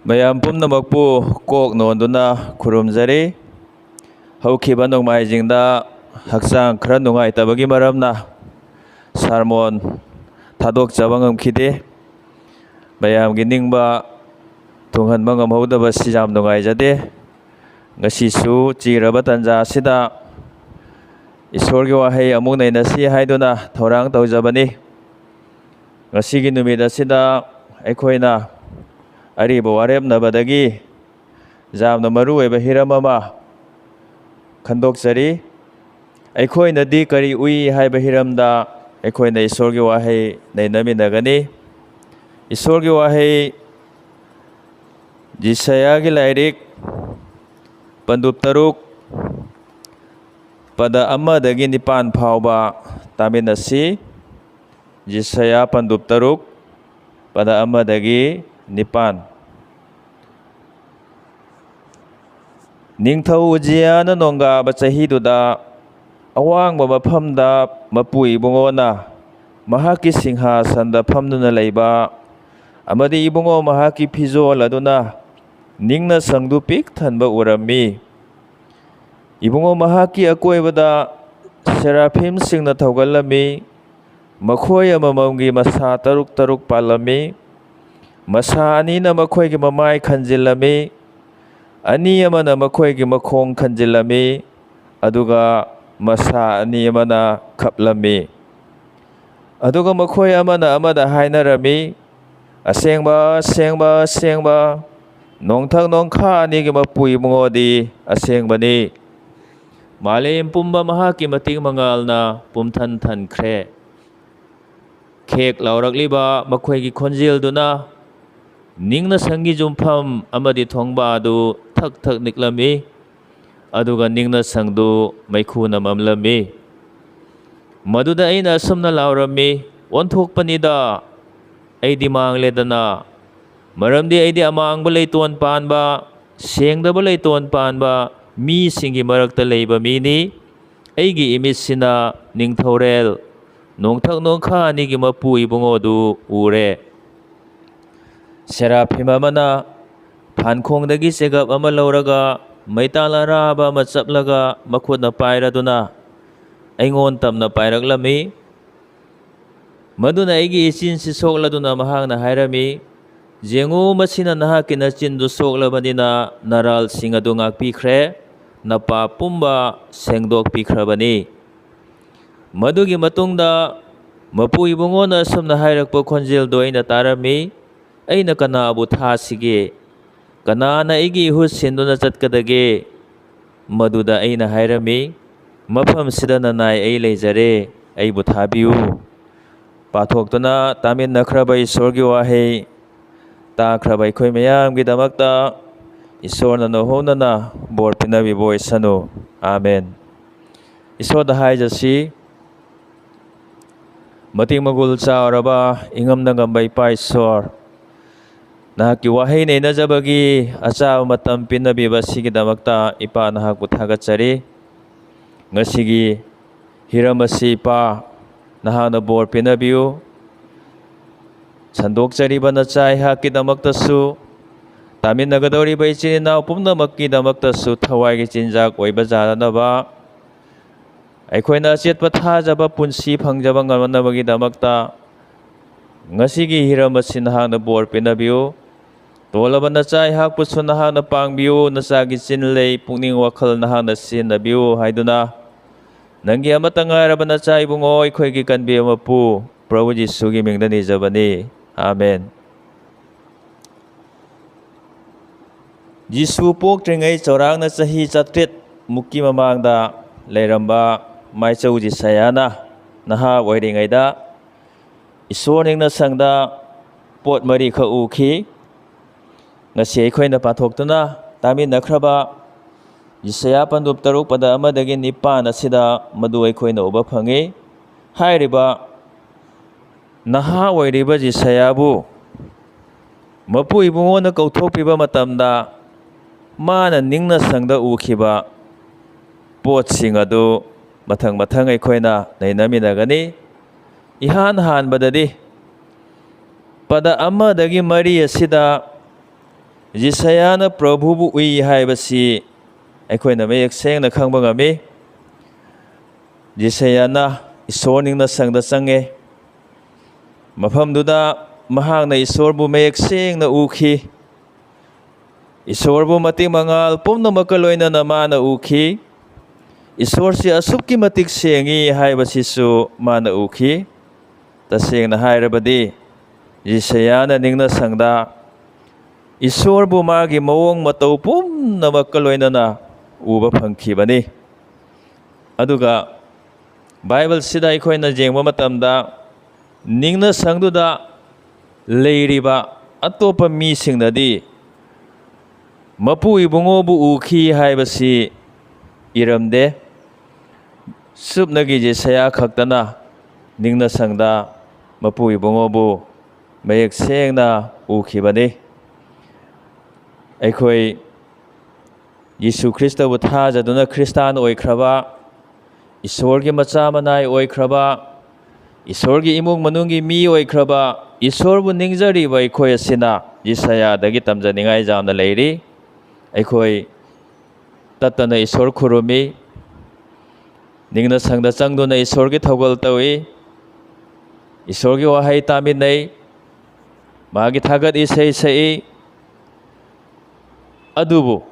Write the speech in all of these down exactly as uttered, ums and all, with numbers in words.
ꯃꯌꯥꯝ ꯄꯨꯝꯅꯃꯛꯄꯨ ꯀꯣꯛ ꯅꯣꯟꯗꯨꯅ ꯈꯨꯔꯨꯝꯖꯔꯤ꯫ ꯍꯧꯈꯤꯕ ꯅꯣꯡꯃꯥꯏꯖꯤꯡꯗ ꯍꯛꯆꯥꯡ ꯈꯔ ꯅꯨꯡꯉꯥꯏꯇꯕꯒꯤ ꯃꯔꯝꯅ ꯁꯥꯔꯃꯣꯟ ꯊꯥꯗꯣꯛꯆꯕ ꯉꯝꯈꯤꯗꯦ꯫ ꯃꯌꯥꯝꯒꯤ ꯅꯤꯡꯕ ꯊꯨꯡꯍꯟꯕ ꯉꯝꯍꯧꯗꯕꯁꯤ ꯌꯥꯝ ꯅꯨꯡꯉꯥꯏꯖꯗꯦ꯫ ꯉꯁꯤꯁꯨ ꯆꯤꯔꯕ ꯇꯥꯟꯖꯥ ꯑꯁꯤꯗ ꯏꯁꯣꯔꯒꯤ ꯋꯥꯍꯩ ꯑꯃꯨꯛ ꯅꯩꯅꯁꯤ ꯍꯥꯏꯗꯨꯅ ꯊꯧꯔꯥꯡ ꯇꯧꯖꯕꯅꯤ꯫ ꯉꯁꯤꯒꯤ ꯅꯨꯃꯤꯠ ꯑꯁꯤꯗ ꯑꯩꯈꯣꯏꯅ ꯑꯔꯤꯕ ꯋꯥꯔꯦꯞꯅꯕꯗꯒꯤ ꯌꯥꯝꯅ ꯃꯔꯨ ꯑꯣꯏꯕ ꯍꯤꯔꯝ ꯑꯃ ꯈꯟꯗꯣꯛꯆꯔꯤ꯫ ꯑꯩꯈꯣꯏꯅꯗꯤ ꯀꯔꯤ ꯎꯏ ꯍꯥꯏꯕ ꯍꯤꯔꯝꯗ ꯑꯩꯈꯣꯏꯅ ꯏꯁꯣꯔꯒꯤ ꯋꯥꯍꯩ ꯅꯩꯅꯃꯤꯟꯅꯒꯅꯤ꯫ ꯏꯁꯣꯔꯒꯤ ꯋꯥꯍꯩ ꯖꯤꯁꯌꯥꯒꯤ ꯂꯥꯏꯔꯤꯛ ꯄꯟꯗꯨꯞ ꯇꯔꯨꯛ, ꯄꯗ ꯑꯃꯗꯒꯤ ꯅꯤꯄꯥꯟ ꯐꯥꯎꯕ ꯇꯥꯃꯤꯟꯅꯁꯤ꯫ ꯖꯤꯁꯌꯥ ꯄꯟꯗꯨꯞ ꯇꯔꯨꯛ, ꯄꯗ ꯑꯃꯗꯒꯤ ꯅꯤꯄꯥꯟ꯫ ꯅꯤꯡꯊꯧ ꯎꯖꯤꯌꯥꯅ ꯅꯣꯡꯒꯥꯕ ꯆꯍꯤꯗꯨꯗ ꯑꯋꯥꯡꯕ ꯃꯐꯝꯗ ꯃꯄꯨ ꯏꯕꯨꯡꯉꯣꯅ ꯃꯍꯥꯛꯀꯤ ꯁꯤꯡꯍꯥꯁꯟꯗ ꯐꯝꯗꯨꯅ ꯂꯩꯕ ꯑꯃꯗꯤ ꯏꯕꯨꯡꯉꯣ ꯃꯍꯥꯛꯀꯤ ꯐꯤꯖꯣꯜ ꯑꯗꯨꯅ ꯅꯤꯡꯅ ꯁꯪꯗꯨ ꯄꯤꯛ ꯊꯟꯕ ꯎꯔꯝꯃꯤ꯫ ꯏꯕꯨꯡꯉꯣ ꯃꯍꯥꯛꯀꯤ ꯑꯀꯣꯏꯕꯗ ꯁꯦꯔꯥꯐꯤꯝꯁꯤꯡꯅ ꯊꯧꯒꯜꯂꯝꯃꯤ꯫ ꯃꯈꯣꯏ ꯑꯃꯃꯝꯒꯤ ꯃꯁꯥ ꯇꯔꯨꯛ ꯇꯔꯨꯛ ꯄꯥꯜꯂꯝꯃꯤ꯫ ꯃꯁꯥ ꯑꯅꯤꯅ ꯃꯈꯣꯏꯒꯤ ꯃꯃꯥꯏ ꯈꯟꯖꯤꯜꯂꯝꯃꯤ, ꯑꯅꯤ ꯑꯃꯅ ꯃꯈꯣꯏꯒꯤ ꯃꯈꯣꯡ ꯈꯟꯖꯤꯜꯂꯝꯃꯤ, ꯑꯗꯨꯒ ꯃꯁꯥ ꯑꯅꯤ ꯑꯃꯅ ꯈꯞꯂꯝꯃꯤ꯫ ꯑꯗꯨꯒ ꯃꯈꯣꯏ ꯑꯃꯅ ꯑꯃꯗ ꯍꯥꯏꯅꯔꯝꯃꯤ, "ꯑꯁꯦꯡꯕ, ꯑꯁꯦꯡꯕ, ꯑꯁꯦꯡꯕ, ꯅꯣꯡꯊꯛ ꯅꯣꯡꯈꯥ ꯑꯅꯤꯒꯤ ꯃꯄꯨ ꯏꯕꯨꯡꯉꯣꯗꯤ ꯑꯁꯦꯡꯕꯅꯤ꯫ ꯃꯥꯂꯦꯝ ꯄꯨꯝꯕ ꯃꯍꯥꯛꯀꯤ ꯃꯇꯤꯛ ꯃꯉꯥꯜꯅ ꯄꯨꯝꯊꯟ ꯊꯟꯈ꯭ꯔꯦ"꯫ ꯈꯦꯛ ꯂꯥꯎꯔꯛꯂꯤꯕ ꯃꯈꯣꯏꯒꯤ ꯈꯣꯟꯖꯦꯜꯗꯨꯅ ꯅꯤꯡꯅ ꯁꯪꯒꯤ ꯌꯨꯝꯐꯝ ꯑꯃꯗꯤ ꯊꯣꯡꯕ ꯑꯗꯨ ꯊꯛ ꯊꯛ ꯅꯤꯛꯂꯝꯃꯤ, ꯑꯗꯨꯒ ꯅꯤꯡꯅ ꯁꯪꯗꯨ ꯃꯩꯈꯨꯅ ꯃꯝꯂꯝꯃꯤ꯫ ꯃꯗꯨꯗ ꯑꯩꯅ ꯑꯁꯨꯝꯅ ꯂꯥꯎꯔꯝꯃꯤ, "ꯑꯣꯟꯊꯣꯛꯄꯅꯤꯗ! ꯑꯩꯗꯤ ꯃꯥꯡꯂꯦꯗꯅ! ꯃꯔꯝꯗꯤ ꯑꯩꯗꯤ ꯑꯃꯥꯡꯕ ꯂꯩꯇꯣꯟ ꯄꯥꯟꯕ, ꯁꯦꯡꯗꯕ ꯂꯩꯇꯣꯟ ꯄꯥꯟꯕ ꯃꯤꯁꯤꯡꯒꯤ ꯃꯔꯛꯇ ꯂꯩꯕ ꯃꯤꯅꯤ꯫ ꯑꯩꯒꯤ ꯏꯃꯤꯠꯁꯤꯅ ꯅꯤꯡꯊꯧꯔꯦꯜ, ꯅꯣꯡꯊꯛ ꯅꯣꯡꯈꯥ ꯑꯅꯤꯒꯤ ꯃꯄꯨ ꯏꯕꯨꯡꯉꯣꯗꯨ ꯎꯔꯦ"꯫ ꯁꯦꯔꯥꯐꯤꯝ ꯑꯃꯅ ꯐꯥꯟꯈꯣꯡꯗꯒꯤ ꯆꯦꯒꯞ ꯑꯃ ꯂꯧꯔꯒ, ꯃꯩꯇꯥꯜ ꯑꯔꯥꯕ ꯑꯃ ꯆꯞꯂꯒ, ꯃꯈꯨꯠꯅ ꯄꯥꯏꯔꯗꯨꯅ ꯑꯩꯉꯣꯟ ꯇꯝꯅ ꯄꯥꯏꯔꯛꯂꯝꯃꯤ꯫ ꯃꯗꯨꯅ ꯑꯩꯒꯤ ꯏꯆꯤꯟꯁꯤ ꯁꯣꯛꯂꯗꯨꯅ ꯃꯍꯥꯛꯅ ꯍꯥꯏꯔꯝꯃꯤ, "ꯌꯦꯡꯉꯨ, ꯃꯁꯤꯅ ꯅꯍꯥꯛꯀꯤ ꯅꯆꯤꯟꯗꯨ ꯁꯣꯛꯂꯕꯅꯤꯅ ꯅꯔꯥꯜꯁꯤꯡ ꯑꯗꯨ ꯉꯥꯛꯄꯤꯈ꯭ꯔꯦ, ꯅꯄꯥꯞ ꯄꯨꯝꯕ ꯁꯦꯡꯗꯣꯛꯄꯤꯈ꯭ꯔꯕꯅꯤ"꯫ ꯃꯗꯨꯒꯤ ꯃꯇꯨꯡꯗ ꯃꯄꯨ ꯏꯕꯨꯡꯉꯣꯅ ꯑꯁꯨꯝꯅ ꯍꯥꯏꯔꯛꯄ ꯈꯣꯟꯖꯦꯜꯗꯨ ꯑꯩꯅ ꯇꯥꯔꯝꯃꯤ, "ꯑꯩꯅ ꯀꯅꯥꯕꯨ ꯊꯥꯁꯤꯒꯦ? ꯀꯅꯥꯅ ꯑꯩꯒꯤ ꯏꯍꯨꯠ ꯁꯤꯟꯗꯨꯅ ꯆꯠꯀꯗꯒꯦ?" ꯃꯗꯨꯗ ꯑꯩꯅ ꯍꯥꯏꯔꯝꯃꯤ, "ꯃꯐꯝꯁꯤꯗ ꯅꯅꯥꯏ ꯑꯩ ꯂꯩꯖꯔꯦ, ꯑꯩꯕꯨ ꯊꯥꯕꯤꯌꯨ"꯫ ꯄꯥꯊꯣꯛꯇꯨꯅ ꯇꯥꯃꯤꯟꯅꯈ꯭ꯔꯕ ꯏꯁꯣꯔꯒꯤ ꯋꯥꯍꯩ ꯇꯥꯈ꯭ꯔꯕ ꯑꯩꯈꯣꯏ ꯃꯌꯥꯝꯒꯤꯗꯃꯛꯇ ꯏꯁꯣꯔꯅ ꯅꯧꯍꯧꯅꯅ ꯕꯣꯔ ꯄꯤꯅꯕꯤꯕ ꯑꯣꯏꯁꯅꯨ꯫ ꯑꯥꯃꯦꯟ꯫ ꯏꯁꯣꯔꯗ ꯍꯥꯏꯖꯁꯤ, ꯃꯇꯤꯛ ꯃꯒꯨꯜ ꯆꯥꯎꯔꯕ ꯏꯉꯝꯗ ꯉꯝꯕ ꯏꯄꯥ ꯏꯁꯣꯔ, ꯅꯍꯥꯛꯀꯤ ꯋꯥꯍꯩ ꯅꯩꯅꯖꯕꯒꯤ ꯑꯆꯥꯕ ꯃꯇꯝ ꯄꯤꯅꯕꯤꯕ ꯑꯁꯤꯒꯤꯗꯃꯛꯇ ꯏꯄꯥ ꯅꯍꯥꯛꯄꯨ ꯊꯥꯒꯠꯆꯔꯤ꯫ ꯉꯁꯤꯒꯤ ꯍꯤꯔꯝ ꯑꯁꯤ ꯏꯄꯥ ꯅꯍꯥꯛꯅ ꯕꯣꯔ ꯄꯤꯅꯕꯤꯌꯨ꯫ ꯁꯟꯗꯣꯛꯆꯔꯤꯕ ꯅꯆꯥ ꯑꯩꯍꯥꯛꯀꯤꯗꯃꯛꯇꯁꯨ, ꯇꯥꯃꯤꯟꯅꯒꯗꯧꯔꯤꯕ ꯏꯆꯤꯟ ꯏꯅꯥꯎ ꯄꯨꯝꯅꯃꯛꯀꯤꯗꯃꯛꯇꯁꯨ ꯊꯋꯥꯏꯒꯤ ꯆꯤꯟꯖꯥꯛ ꯑꯣꯏꯕ ꯌꯥꯅꯅꯕ, ꯑꯩꯈꯣꯏꯅ ꯑꯆꯦꯠꯄ ꯊꯥꯖꯕ ꯄꯨꯟꯁꯤ ꯐꯪꯖꯕ ꯉꯝꯅꯕꯒꯤꯗꯃꯛꯇ ꯉꯁꯤꯒꯤ ꯍꯤꯔꯝ ꯑꯁꯤ ꯅꯍꯥꯛꯅ ꯕꯣꯔ ꯄꯤꯅꯕꯤꯌꯨ꯫ ꯇꯣꯜꯂꯕ ꯅꯆꯥ ꯑꯩꯍꯥꯛꯄꯨꯁꯨ ꯅꯍꯥꯛꯅ ꯄꯥꯡꯕꯤꯌꯨ, ꯅꯆꯥꯒꯤ ꯆꯤꯟ ꯂꯩ ꯄꯨꯛꯅꯤꯡ ꯋꯥꯈꯜ ꯅꯍꯥꯛꯅ ꯁꯤꯖꯤꯟꯅꯕꯤꯌꯨ ꯍꯥꯏꯗꯨꯅ ꯅꯪꯒꯤ ꯑꯃꯠꯇ ꯉꯥꯏꯔꯕ ꯅꯆꯥ ꯏꯕꯨꯡꯉꯣ ꯑꯩꯈꯣꯏꯒꯤ ꯀꯟꯕꯤꯕ ꯃꯄꯨ ꯄ꯭ꯔꯚꯨ ꯖꯤꯁꯨꯒꯤ ꯃꯤꯡꯗ ꯅꯤꯖꯕꯅꯤ꯫ ꯑꯥꯃꯦꯟ꯫ ꯖꯤꯁꯨ ꯄꯣꯛꯇ꯭ꯔꯤꯉꯩ ꯆꯥꯎꯔꯥꯛꯅ ꯆꯍꯤ ꯆꯥꯇ꯭ꯔꯦꯠ ꯃꯨꯛꯀꯤ ꯃꯃꯥꯡꯗ ꯂꯩꯔꯝꯕ ꯃꯥꯏꯆꯧ ꯖꯤꯁꯌꯥꯅ ꯅꯍꯥ ꯑꯣꯏꯔꯤꯉꯩꯗ ꯏꯁꯣꯔ ꯅꯤꯡꯅ ꯁꯪꯗ ꯄꯣꯠ ꯃꯔꯤꯈꯛ ꯎꯈꯤ꯫ ꯉꯁꯤ ꯑꯩꯈꯣꯏꯅ ꯄꯥꯊꯣꯛꯇꯨꯅ ꯇꯥꯃꯤꯟꯅꯈ꯭ꯔꯕ ꯖꯤꯁꯌꯥ ꯄꯟꯗꯨꯞ ꯇꯔꯨꯛ ꯄꯗ ꯑꯃꯗꯒꯤ ꯅꯤꯄꯥꯟ ꯑꯁꯤꯗ ꯃꯗꯨ ꯑꯩꯈꯣꯏꯅ ꯎꯕ ꯐꯪꯉꯤ꯫ ꯍꯥꯏꯔꯤꯕ ꯅꯍꯥ ꯑꯣꯏꯔꯤꯕ ꯖꯤꯁꯌꯥꯕꯨ ꯃꯄꯨ ꯏꯕꯨꯡꯉꯣꯅ ꯀꯧꯊꯣꯛꯄꯤꯕ ꯃꯇꯝꯗ ꯃꯥꯅ ꯅꯤꯡꯅ ꯁꯪꯗ ꯎꯈꯤꯕ ꯄꯣꯠꯁꯤꯡ ꯑꯗꯨ ꯃꯊꯪ ꯃꯊꯪ ꯑꯩꯈꯣꯏꯅ ꯅꯩꯅꯃꯤꯟꯅꯒꯅꯤ꯫ ꯏꯍꯥꯟ ꯍꯥꯟꯕꯗꯗꯤ ꯄꯗ ꯑꯃꯗꯒꯤ ꯃꯔꯤ ꯑꯁꯤꯗ ꯖꯤꯁꯌꯥꯅ ꯄ꯭ꯔꯚꯨꯕꯨ ꯎꯏ ꯍꯥꯏꯕꯁꯤ ꯑꯩꯈꯣꯏꯅ ꯃꯌꯦꯛ ꯁꯦꯡꯅ ꯈꯪꯕ ꯉꯝꯃꯤ꯫ ꯖꯤꯁꯌꯥꯅ ꯏꯁꯣꯔ ꯅꯤꯡꯅ ꯁꯪꯗ ꯆꯪꯉꯦ꯫ ꯃꯐꯝꯗꯨꯗ ꯃꯍꯥꯛꯅ ꯏꯁꯣꯔꯕꯨ ꯃꯌꯦꯛ ꯁꯦꯡꯅ ꯎꯈꯤ꯫ ꯏꯁꯣꯔꯕꯨ ꯃꯇꯤꯛ ꯃꯉꯥꯜ ꯄꯨꯝꯅꯃꯛꯀ ꯂꯣꯏꯅꯅ ꯃꯥꯅ ꯎꯈꯤ꯫ ꯏꯁꯣꯔꯁꯤ ꯑꯁꯨꯛꯀꯤ ꯃꯇꯤꯛ ꯁꯦꯡꯉꯤ ꯍꯥꯏꯕꯁꯤꯁꯨ ꯃꯥꯅ ꯎꯈꯤ꯫ ꯇꯁꯦꯡꯅ ꯍꯥꯏꯔꯕꯗꯤ, ꯖꯤꯁꯌꯥꯅ ꯅꯤꯡꯅ ꯁꯪꯗ ꯏꯁꯣꯔꯕꯨ ꯃꯥꯒꯤ ꯃꯑꯣꯡ ꯃꯇꯧ ꯄꯨꯝꯅꯃꯛꯀ ꯂꯣꯏꯅꯅ ꯎꯕ ꯐꯪꯈꯤꯕꯅꯤ꯫ ꯑꯗꯨꯒ ꯕꯥꯏꯕꯜꯁꯤꯗ ꯑꯩꯈꯣꯏꯅ ꯌꯦꯡꯕ ꯃꯇꯝꯗ, ꯅꯤꯡꯅ ꯁꯪꯗꯨꯗ ꯂꯩꯔꯤꯕ ꯑꯇꯣꯞꯄ ꯃꯤꯁꯤꯡꯅꯗꯤ ꯃꯄꯨ ꯏꯕꯨꯡꯉꯣꯕꯨ ꯎꯈꯤ ꯍꯥꯏꯕꯁꯤ ꯏꯔꯝꯗꯦ꯫ ꯁꯨꯞꯅꯒꯤ ꯖꯤꯁꯌꯥ ꯈꯛꯇꯅ ꯅꯤꯡꯅ ꯁꯪꯗ ꯃꯄꯨ ꯏꯕꯨꯡꯉꯣꯕꯨ ꯃꯌꯦꯛ ꯁꯦꯡꯅ ꯎꯈꯤꯕꯅꯤ꯫ ꯑꯩꯈꯣꯏ ꯌꯤꯁꯨ ꯈ꯭ꯔꯤꯁꯇꯕꯨ ꯊꯥꯖꯗꯨꯅ ꯈ꯭ꯔꯤꯁꯇꯥꯟ ꯑꯣꯏꯈ꯭ꯔꯕ, ꯏꯁꯣꯔꯒꯤ ꯃꯆꯥ ꯃꯅꯥꯏ ꯑꯣꯏꯈ꯭ꯔꯕ, ꯏꯁꯣꯔꯒꯤ ꯏꯃꯨꯡ ꯃꯅꯨꯡꯒꯤ ꯃꯤ ꯑꯣꯏꯈ꯭ꯔꯕ, ꯏꯁꯣꯔꯕꯨ ꯅꯤꯡꯖꯔꯤꯕ ꯑꯩꯈꯣꯏ ꯑꯁꯤꯅ ꯖꯤꯁꯌꯥꯗꯒꯤ ꯇꯝꯖꯅꯤꯡꯉꯥꯏ ꯌꯥꯝꯅ ꯂꯩꯔꯤ꯫ ꯑꯩꯈꯣꯏ ꯇꯠꯇꯅ ꯏꯁꯣꯔ ꯈꯨꯔꯨꯝꯃꯤ, ꯅꯤꯡꯅ ꯁꯪꯗ ꯆꯪꯗꯨꯅ ꯏꯁꯣꯔꯒꯤ ꯊꯧꯒꯜ ꯇꯧꯏ, ꯏꯁꯣꯔꯒꯤ ꯋꯥꯍꯩ ꯇꯥꯃꯤꯟꯅꯩ, ꯃꯥꯒꯤ ꯊꯥꯒꯠ ꯏꯁꯩ ꯁꯛꯏ꯫ ꯑꯗꯨꯕꯨ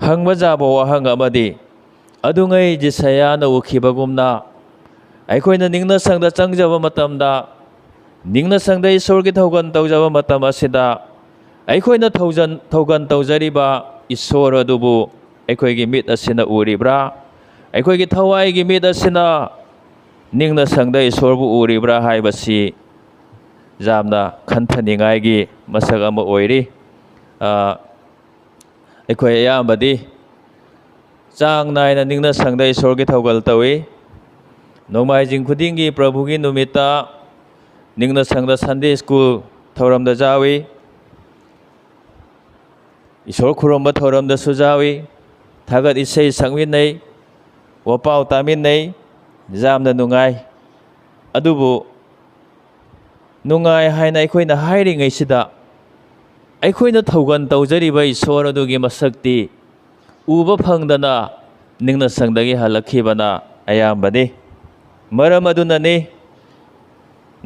ꯍꯪꯕ ꯌꯥꯕ ꯋꯥꯍꯪ ꯑꯃꯗꯤ, ꯑꯗꯨꯉꯩ ꯖꯤꯁꯌꯥꯅ ꯎꯈꯤꯕꯒꯨꯝꯅ ꯑꯩꯈꯣꯏꯅ ꯅꯤꯡꯅ ꯁꯪꯗ ꯆꯪꯖꯕ ꯃꯇꯝꯗ, ꯅꯤꯡꯅ ꯁꯪꯗ ꯏꯁꯣꯔꯒꯤ ꯊꯧꯒꯜ ꯇꯧꯖꯕ ꯃꯇꯝ ꯑꯁꯤꯗ ꯑꯩꯈꯣꯏꯅ ꯊꯧꯖꯟ-, ꯊꯧꯒꯜ ꯇꯧꯖꯔꯤꯕ ꯏꯁꯣꯔ ꯑꯗꯨꯕꯨ ꯑꯩꯈꯣꯏꯒꯤ ꯃꯤꯠ ꯑꯁꯤꯅ ꯎꯔꯤꯕ꯭ꯔꯥ? ꯑꯩꯈꯣꯏꯒꯤ ꯊꯋꯥꯏꯒꯤ ꯃꯤꯠ ꯑꯁꯤꯅ ꯅꯤꯡꯅ ꯁꯪꯗ ꯏꯁꯣꯔꯕꯨ ꯎꯔꯤꯕ꯭ꯔꯥ ꯍꯥꯏꯕꯁꯤ ꯌꯥꯝꯅ ꯈꯟꯊꯅꯤꯡꯉꯥꯏꯒꯤ ꯃꯁꯛ ꯑꯃ ꯑꯣꯏꯔꯤ꯫ ꯑ, ꯑꯩꯈꯣꯏ ꯑꯌꯥꯝꯕꯗꯤ ꯆꯥꯡ ꯅꯥꯏꯅ ꯅꯤꯡꯅ ꯁꯪꯗ ꯏꯁꯣꯔꯒꯤ ꯊꯧꯒꯜ ꯇꯧꯏ꯫ ꯅꯣꯡꯃꯥꯏꯖꯤꯡ ꯈꯨꯗꯤꯡꯒꯤ ꯄ꯭ꯔꯚꯨꯒꯤ ꯅꯨꯃꯤꯠꯇ ꯅꯤꯡꯅ ꯁꯪꯗ ꯁꯟꯗꯦ ꯁ꯭ꯀꯨꯜ ꯊꯧꯔꯝꯗ ꯌꯥꯎꯏ꯫ ꯏꯁꯣꯔ ꯈꯨꯔꯨꯝꯕ ꯊꯧꯔꯝꯗꯁꯨ ꯌꯥꯎꯏ꯫ ꯊꯥꯒꯠ ꯏꯁꯩ ꯁꯛꯃꯤꯟꯅꯩ, ꯋꯥꯄꯥꯎ ꯇꯥꯃꯤꯟꯅꯩ, ꯌꯥꯝꯅ ꯅꯨꯡꯉꯥꯏ꯫ ꯑꯗꯨꯕꯨ ꯅꯨꯡꯉꯥꯏ ꯍꯥꯏꯅ ꯑꯩꯈꯣꯏꯅ ꯍꯥꯏꯔꯤꯉꯩꯁꯤꯗ, ꯑꯩꯈꯣꯏꯅ ꯊꯧꯒꯜ ꯇꯧꯖꯔꯤꯕ ꯏꯁꯣꯔ ꯑꯗꯨꯒꯤ ꯃꯁꯛꯇꯤ ꯎꯕ ꯐꯪꯗꯅ ꯅꯤꯡꯅꯁꯪꯗꯒꯤ ꯍꯜꯂꯛꯈꯤꯕꯅ ꯑꯌꯥꯝꯕꯅꯤ꯫ ꯃꯔꯝ ꯑꯗꯨꯅꯅꯤ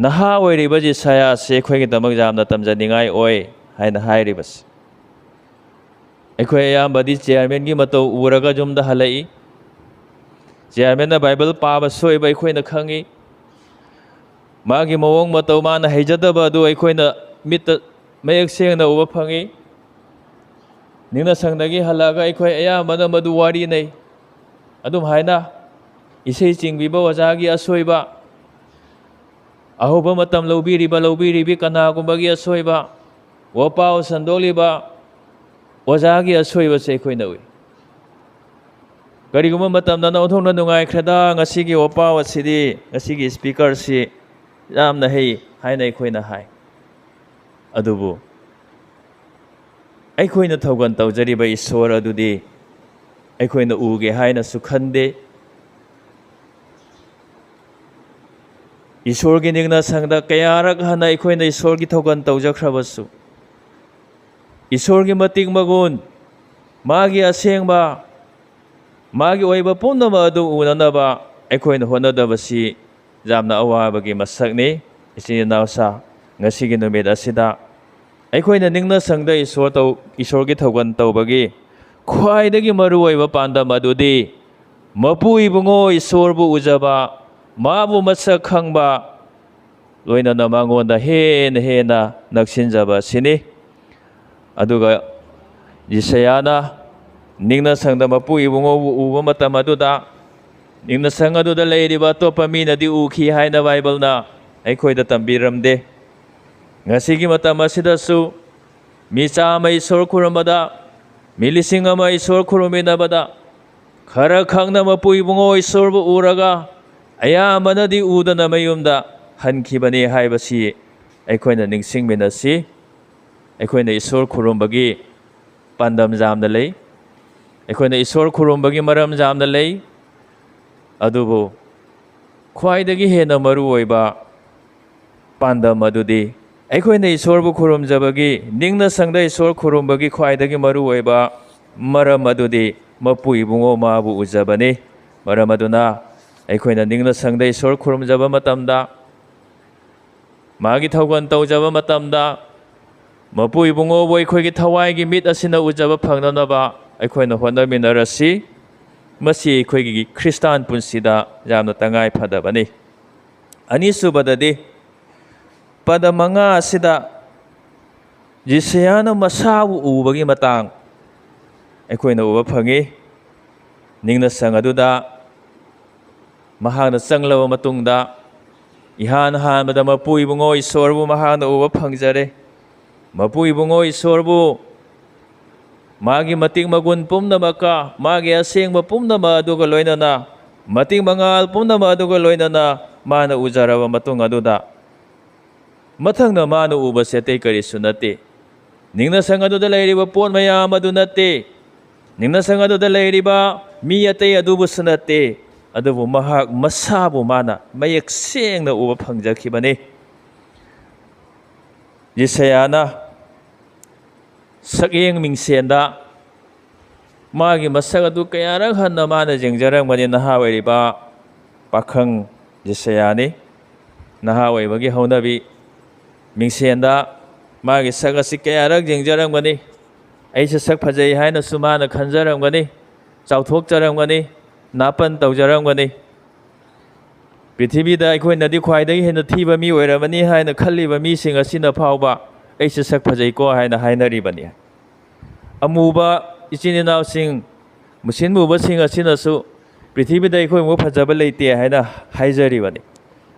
ꯅꯍꯥ ꯑꯣꯏꯔꯤꯕ ꯖꯤꯁꯥꯌꯥꯁꯤ ꯑꯩꯈꯣꯏꯒꯤꯗꯃꯛ ꯌꯥꯝꯅ ꯇꯝꯖꯅꯤꯡꯉꯥꯏ ꯑꯣꯏ ꯍꯥꯏꯅ ꯍꯥꯏꯔꯤꯕꯁꯤ꯫ ꯑꯩꯈꯣꯏ ꯑꯌꯥꯝꯕꯗꯤ ꯆꯤꯌꯥꯔꯃꯦꯟꯒꯤ ꯃꯇꯧ ꯎꯔꯒ ꯌꯨꯝꯗ ꯍꯜꯂꯛꯏ꯫ ꯆꯤꯌꯥꯔꯃꯦꯟꯅ ꯕꯥꯏꯕꯜ ꯄꯥꯕ ꯁꯣꯏꯕ ꯑꯩꯈꯣꯏꯅ ꯈꯪꯏ꯫ ꯃꯥꯒꯤ ꯃꯑꯣꯡ ꯃꯇꯧ, ꯃꯥꯅ ꯍꯩꯖꯗꯕ ꯑꯗꯨ ꯑꯩꯈꯣꯏꯅ ꯃꯤꯠꯇ ꯃꯌꯦꯛ ꯁꯦꯡꯅ ꯎꯕ ꯐꯪꯏ꯫ ꯅꯤꯡꯅꯁꯪꯗꯒꯤ ꯍꯜꯂꯛꯑꯒ ꯑꯩꯈꯣꯏ ꯑꯌꯥꯝꯕꯅ ꯃꯗꯨ ꯋꯥꯔꯤꯅꯩ꯫ ꯑꯗꯨꯝ ꯍꯥꯏꯅ ꯏꯁꯩ ꯆꯤꯡꯕꯤꯕ ꯑꯣꯖꯥꯒꯤ ꯑꯁꯣꯏꯕ, ꯑꯍꯧꯕ ꯃꯇꯝ ꯂꯧꯕꯤꯔꯤꯕ ꯂꯧꯕꯤꯔꯤꯕꯤ ꯀꯅꯥꯒꯨꯝꯕꯒꯤ ꯑꯁꯣꯏꯕ, ꯋꯥꯄꯥꯎ ꯁꯟꯗꯣꯛꯂꯤꯕ ꯑꯣꯖꯥꯒꯤ ꯑꯁꯣꯏꯕꯁꯦ ꯑꯩꯈꯣꯏꯅ ꯎꯏ꯫ ꯀꯔꯤꯒꯨꯝꯕ ꯃꯇꯝꯗꯅ ꯑꯣꯟꯊꯣꯛꯅ ꯅꯨꯡꯉꯥꯏꯈ꯭ꯔꯦꯗ, ꯉꯁꯤꯒꯤ ꯋꯥꯄꯥꯎ ꯑꯁꯤꯗꯤ, ꯉꯁꯤꯒꯤ ꯁ꯭ꯄꯤꯀꯔꯁꯤ ꯌꯥꯝꯅ ꯍꯩ ꯍꯥꯏꯅ ꯑꯩꯈꯣꯏꯅ ꯍꯥꯏ꯫ ꯑꯗꯨꯕꯨ ꯑꯩꯈꯣꯏꯅ ꯊꯧꯒꯜ ꯇꯧꯖꯔꯤꯕ ꯏꯁꯣꯔ ꯑꯗꯨꯗꯤ ꯑꯩꯈꯣꯏꯅ ꯎꯒꯦ ꯍꯥꯏꯅꯁꯨ ꯈꯟꯗꯦ꯫ ꯏꯁꯣꯔꯒꯤ ꯅꯤꯡꯅꯁꯪꯗ ꯀꯌꯥꯔꯛ ꯍꯟꯅ ꯑꯩꯈꯣꯏꯅ ꯏꯁꯣꯔꯒꯤ ꯊꯧꯒꯜ ꯇꯧꯖꯈ꯭ꯔꯕꯁꯨ, ꯏꯁꯣꯔꯒꯤ ꯃꯇꯤꯛ ꯃꯒꯨꯟ, ꯃꯥꯒꯤ ꯑꯁꯦꯡꯕ, ꯃꯥꯒꯤ ꯑꯣꯏꯕ ꯄꯨꯝꯅꯃꯛ ꯑꯗꯨ ꯎꯅꯅꯕ ꯑꯩꯈꯣꯏꯅ ꯍꯣꯠꯅꯗꯕꯁꯤ ꯌꯥꯝꯅ ꯑꯋꯥꯕꯒꯤ ꯃꯁꯛꯅꯤ꯫ ꯏꯆꯤꯟ ꯏꯅꯥꯎꯁꯥ, ꯉꯁꯤꯒꯤ ꯅꯨꯃꯤꯠ ꯑꯁꯤꯗ ꯑꯩꯈꯣꯏꯅ ꯅꯤꯡꯅꯁꯪꯗ ꯏꯁꯣꯔ ꯇꯧ-, ꯏꯁꯣꯔꯒꯤ ꯊꯧꯒꯜ ꯇꯧꯕꯒꯤ ꯈ꯭ꯋꯥꯏꯗꯒꯤ ꯃꯔꯨꯑꯣꯏꯕ ꯄꯥꯟꯗꯝ ꯑꯗꯨꯗꯤ ꯃꯄꯨ ꯏꯕꯨꯡꯉꯣ ꯏꯁꯣꯔꯕꯨ ꯎꯖꯕ, ꯃꯥꯕꯨ ꯃꯁꯛ ꯈꯪꯕ, ꯂꯣꯏꯅꯅ ꯃꯉꯣꯟꯗ ꯍꯦꯟꯅ ꯍꯦꯟꯅ ꯅꯛꯁꯤꯟꯖꯕ ꯑꯁꯤꯅꯤ꯫ ꯑꯗꯨꯒ ꯖꯤꯁꯌꯥꯅ ꯅꯤꯡꯅꯁꯪꯗ ꯃꯄꯨ ꯏꯕꯨꯡꯉꯣꯕꯨ ꯎꯕ ꯃꯇꯝ ꯑꯗꯨꯗ, ꯅꯤꯡꯅꯁꯪ ꯑꯗꯨꯗ ꯂꯩꯔꯤꯕ ꯑꯇꯣꯞꯄ ꯃꯤꯅꯗꯤ ꯎꯈꯤ ꯍꯥꯏꯅ ꯕꯥꯏꯕꯜꯅ ꯑꯩꯈꯣꯏꯗ ꯇꯝꯕꯤꯔꯝꯗꯦ꯫ ꯉꯁꯤꯒꯤ ꯃꯇꯝ ꯑꯁꯤꯗꯁꯨ ꯃꯤ ꯆꯥꯝꯃ ꯏꯁꯣꯔ ꯈꯨꯔꯨꯝꯕꯗ, ꯃꯤ ꯂꯤꯁꯤꯡ ꯑꯃ ꯏꯁꯣꯔ ꯈꯨꯔꯨꯝꯃꯤꯟꯅꯕꯗ, ꯈꯔ ꯈꯛꯅ ꯃꯄꯨ ꯏꯕꯨꯡꯉꯣ ꯏꯁꯣꯔꯕꯨ ꯎꯔꯒ, ꯑꯌꯥꯝꯕꯅꯗꯤ ꯎꯗꯅ ꯃꯌꯨꯝꯗ ꯍꯟꯈꯤꯕꯅꯤ ꯍꯥꯏꯕꯁꯤ ꯑꯩꯈꯣꯏꯅ ꯅꯤꯡꯁꯤꯡꯃꯤꯟꯅꯁꯤ꯫ ꯑꯩꯈꯣꯏꯅ ꯏꯁꯣꯔ ꯈꯨꯔꯨꯝꯕꯒꯤ ꯄꯥꯟꯗꯝ ꯌꯥꯝꯅ ꯂꯩ꯫ ꯑꯩꯈꯣꯏꯅ ꯏꯁꯣꯔ ꯈꯨꯔꯨꯝꯕꯒꯤ ꯃꯔꯝ ꯌꯥꯝꯅ ꯂꯩ꯫ ꯑꯗꯨꯕꯨ ꯈ꯭ꯋꯥꯏꯗꯒꯤ ꯍꯦꯟꯅ ꯃꯔꯨ ꯑꯣꯏꯕ ꯄꯥꯟꯗꯝ ꯑꯗꯨꯗꯤ ꯑꯩꯈꯣꯏꯅ ꯏꯁꯣꯔꯕꯨ ꯈꯨꯔꯨꯝꯖꯕꯒꯤ, ꯅꯤꯡꯅ ꯁꯪꯗ ꯏꯁꯣꯔ ꯈꯨꯔꯨꯝꯕꯒꯤ ꯈ꯭ꯋꯥꯏꯗꯒꯤ ꯃꯔꯨꯑꯣꯏꯕ ꯃꯔꯝ ꯑꯗꯨꯗꯤ ꯃꯄꯨ ꯏꯕꯨꯡꯉꯣ ꯃꯥꯕꯨ ꯎꯖꯕꯅꯤ꯫ ꯃꯔꯝ ꯑꯗꯨꯅ ꯑꯩꯈꯣꯏꯅ ꯅꯤꯡꯅ ꯁꯪꯗ ꯏꯁꯣꯔ ꯈꯨꯔꯨꯝꯖꯕ ꯃꯇꯝꯗ, ꯃꯥꯒꯤ ꯊꯧꯒꯜ ꯇꯧꯖꯕ ꯃꯇꯝꯗ, ꯃꯄꯨ ꯏꯕꯨꯡꯉꯣꯕꯨ ꯑꯩꯈꯣꯏꯒꯤ ꯊꯋꯥꯏꯒꯤ ꯃꯤꯠ ꯑꯁꯤꯅ ꯎꯖꯕ ꯐꯪꯅꯅꯕ ꯑꯩꯈꯣꯏꯅ ꯍꯣꯠꯅꯃꯤꯟꯅꯔꯁꯤ꯫ ꯃꯁꯤ ꯑꯩꯈꯣꯏꯒꯤ ꯈ꯭ꯔꯤꯁꯇꯥꯟ ꯄꯨꯟꯁꯤꯗ ꯌꯥꯝꯅ ꯇꯉꯥꯏ ꯐꯗꯕꯅꯤ꯫ ꯑꯅꯤꯁꯨꯕꯗꯗꯤ, ꯄꯗ ꯃꯉꯥ ꯑꯁꯤꯗ ꯖꯤꯁꯌꯥꯅ ꯃꯁꯥꯕꯨ ꯎꯕꯒꯤ ꯃꯇꯥꯡ ꯑꯩꯈꯣꯏꯅ ꯎꯕ ꯐꯪꯉꯤ꯫ ꯅꯤꯡꯅ ꯁꯪ ꯑꯗꯨꯗ ꯃꯍꯥꯛꯅ ꯆꯪꯂꯕ ꯃꯇꯨꯡꯗ, ꯏꯍꯥꯟ ꯍꯥꯟꯕꯗ ꯃꯄꯨ ꯏꯕꯨꯡꯉꯣ ꯏꯁꯣꯔꯕꯨ ꯃꯍꯥꯛꯅ ꯎꯕ ꯐꯪꯖꯔꯦ꯫ ꯃꯄꯨ ꯏꯕꯨꯡꯉꯣ ꯏꯁꯣꯔꯕꯨ ꯃꯥꯒꯤ ꯃꯇꯤꯛ ꯃꯒꯨꯟ ꯄꯨꯝꯅꯃꯛꯀ, ꯃꯥꯒꯤ ꯑꯁꯦꯡꯕ ꯄꯨꯝꯅꯃꯛ ꯑꯗꯨꯒ ꯂꯣꯏꯅꯅ, ꯃꯇꯤꯛ ꯃꯉꯥꯜ ꯄꯨꯝꯅꯃꯛ ꯑꯗꯨꯒ ꯂꯣꯏꯅꯅ ꯃꯥꯅ ꯎꯖꯔꯕ ꯃꯇꯨꯡ ꯑꯗꯨꯗ, ꯃꯊꯪꯗ ꯃꯥꯅ ꯎꯕꯁꯦ ꯑꯇꯩ ꯀꯔꯤꯁꯨ ꯅꯠꯇꯦ꯫ ꯅꯤꯡꯅ ꯁꯪ ꯑꯗꯨꯗ ꯂꯩꯔꯤꯕ ꯄꯣꯠ ꯃꯌꯥꯝ ꯑꯗꯨ ꯅꯠꯇꯦ꯫ ꯅꯤꯡꯅ ꯁꯪ ꯑꯗꯨꯗ ꯂꯩꯔꯤꯕ ꯃꯤ ꯑꯇꯩ ꯑꯗꯨꯕꯨꯁꯨ ꯅꯠꯇꯦ꯫ ꯑꯗꯨꯕꯨ ꯃꯍꯥꯛ ꯃꯁꯥꯕꯨ ꯃꯥꯅ ꯃꯌꯦꯛ ꯁꯦꯡꯅ ꯎꯕ ꯐꯪꯖꯈꯤꯕꯅꯤ꯫ ꯌꯦꯁꯌꯥꯅ ꯁꯛꯌꯦꯡ ꯃꯤꯡꯁꯦꯟꯗ ꯃꯥꯒꯤ ꯃꯁꯛ ꯑꯗꯨ ꯀꯌꯥꯔꯛ ꯍꯟꯅ ꯃꯥꯅ ꯌꯦꯡꯖꯔꯝꯒꯅꯤ꯫ ꯅꯍꯥ ꯑꯣꯏꯔꯤꯕ ꯄꯥꯈꯪ ꯌꯦꯁꯌꯥꯅꯤ꯫ ꯅꯍꯥ ꯑꯣꯏꯕꯒꯤ ꯍꯧꯅꯕꯤ, ꯃꯤꯡꯁꯦꯟꯗ ꯃꯥꯒꯤ ꯁꯛ ꯑꯁꯤ ꯀꯌꯥꯔꯛ ꯌꯦꯡꯖꯔꯝꯒꯅꯤ꯫ ꯑꯩꯁꯦ ꯁꯛ ꯐꯖꯩ ꯍꯥꯏꯅꯁꯨ ꯃꯥꯅ ꯈꯟꯖꯔꯝꯒꯅꯤ, ꯆꯥꯎꯊꯣꯛꯆꯔꯝꯒꯅꯤ, ꯅꯥꯄꯟ ꯇꯧꯖꯔꯝꯒꯅꯤ꯫ ꯄ꯭ꯔꯤꯊꯤꯕꯤꯗ ꯑꯩꯈꯣꯏꯅꯗꯤ ꯈ꯭ꯋꯥꯏꯗꯒꯤ ꯍꯦꯟꯅ ꯊꯤꯕ ꯃꯤ ꯑꯣꯏꯔꯝꯃꯅꯤ ꯍꯥꯏꯅ ꯈꯜꯂꯤꯕ ꯃꯤꯁꯤꯡ ꯑꯁꯤꯅ ꯐꯥꯎꯕ ꯑꯩꯁꯦ ꯁꯛ ꯐꯖꯩꯀꯣ ꯍꯥꯏꯅ ꯍꯥꯏꯅꯔꯤꯕꯅꯤ꯫ ꯑꯃꯨꯕ ꯏꯆꯤꯟ ꯏꯅꯥꯎꯁꯤꯡ, ꯃꯨꯁꯤꯟ ꯃꯨꯕꯁꯤꯡ ꯑꯁꯤꯅꯁꯨ ꯄ꯭ꯔꯤꯊꯤꯕꯤꯗ ꯑꯩꯈꯣꯏꯃꯨꯛ ꯐꯖꯕ ꯂꯩꯇꯦ ꯍꯥꯏꯅ ꯍꯥꯏꯖꯔꯤꯕꯅꯤ꯫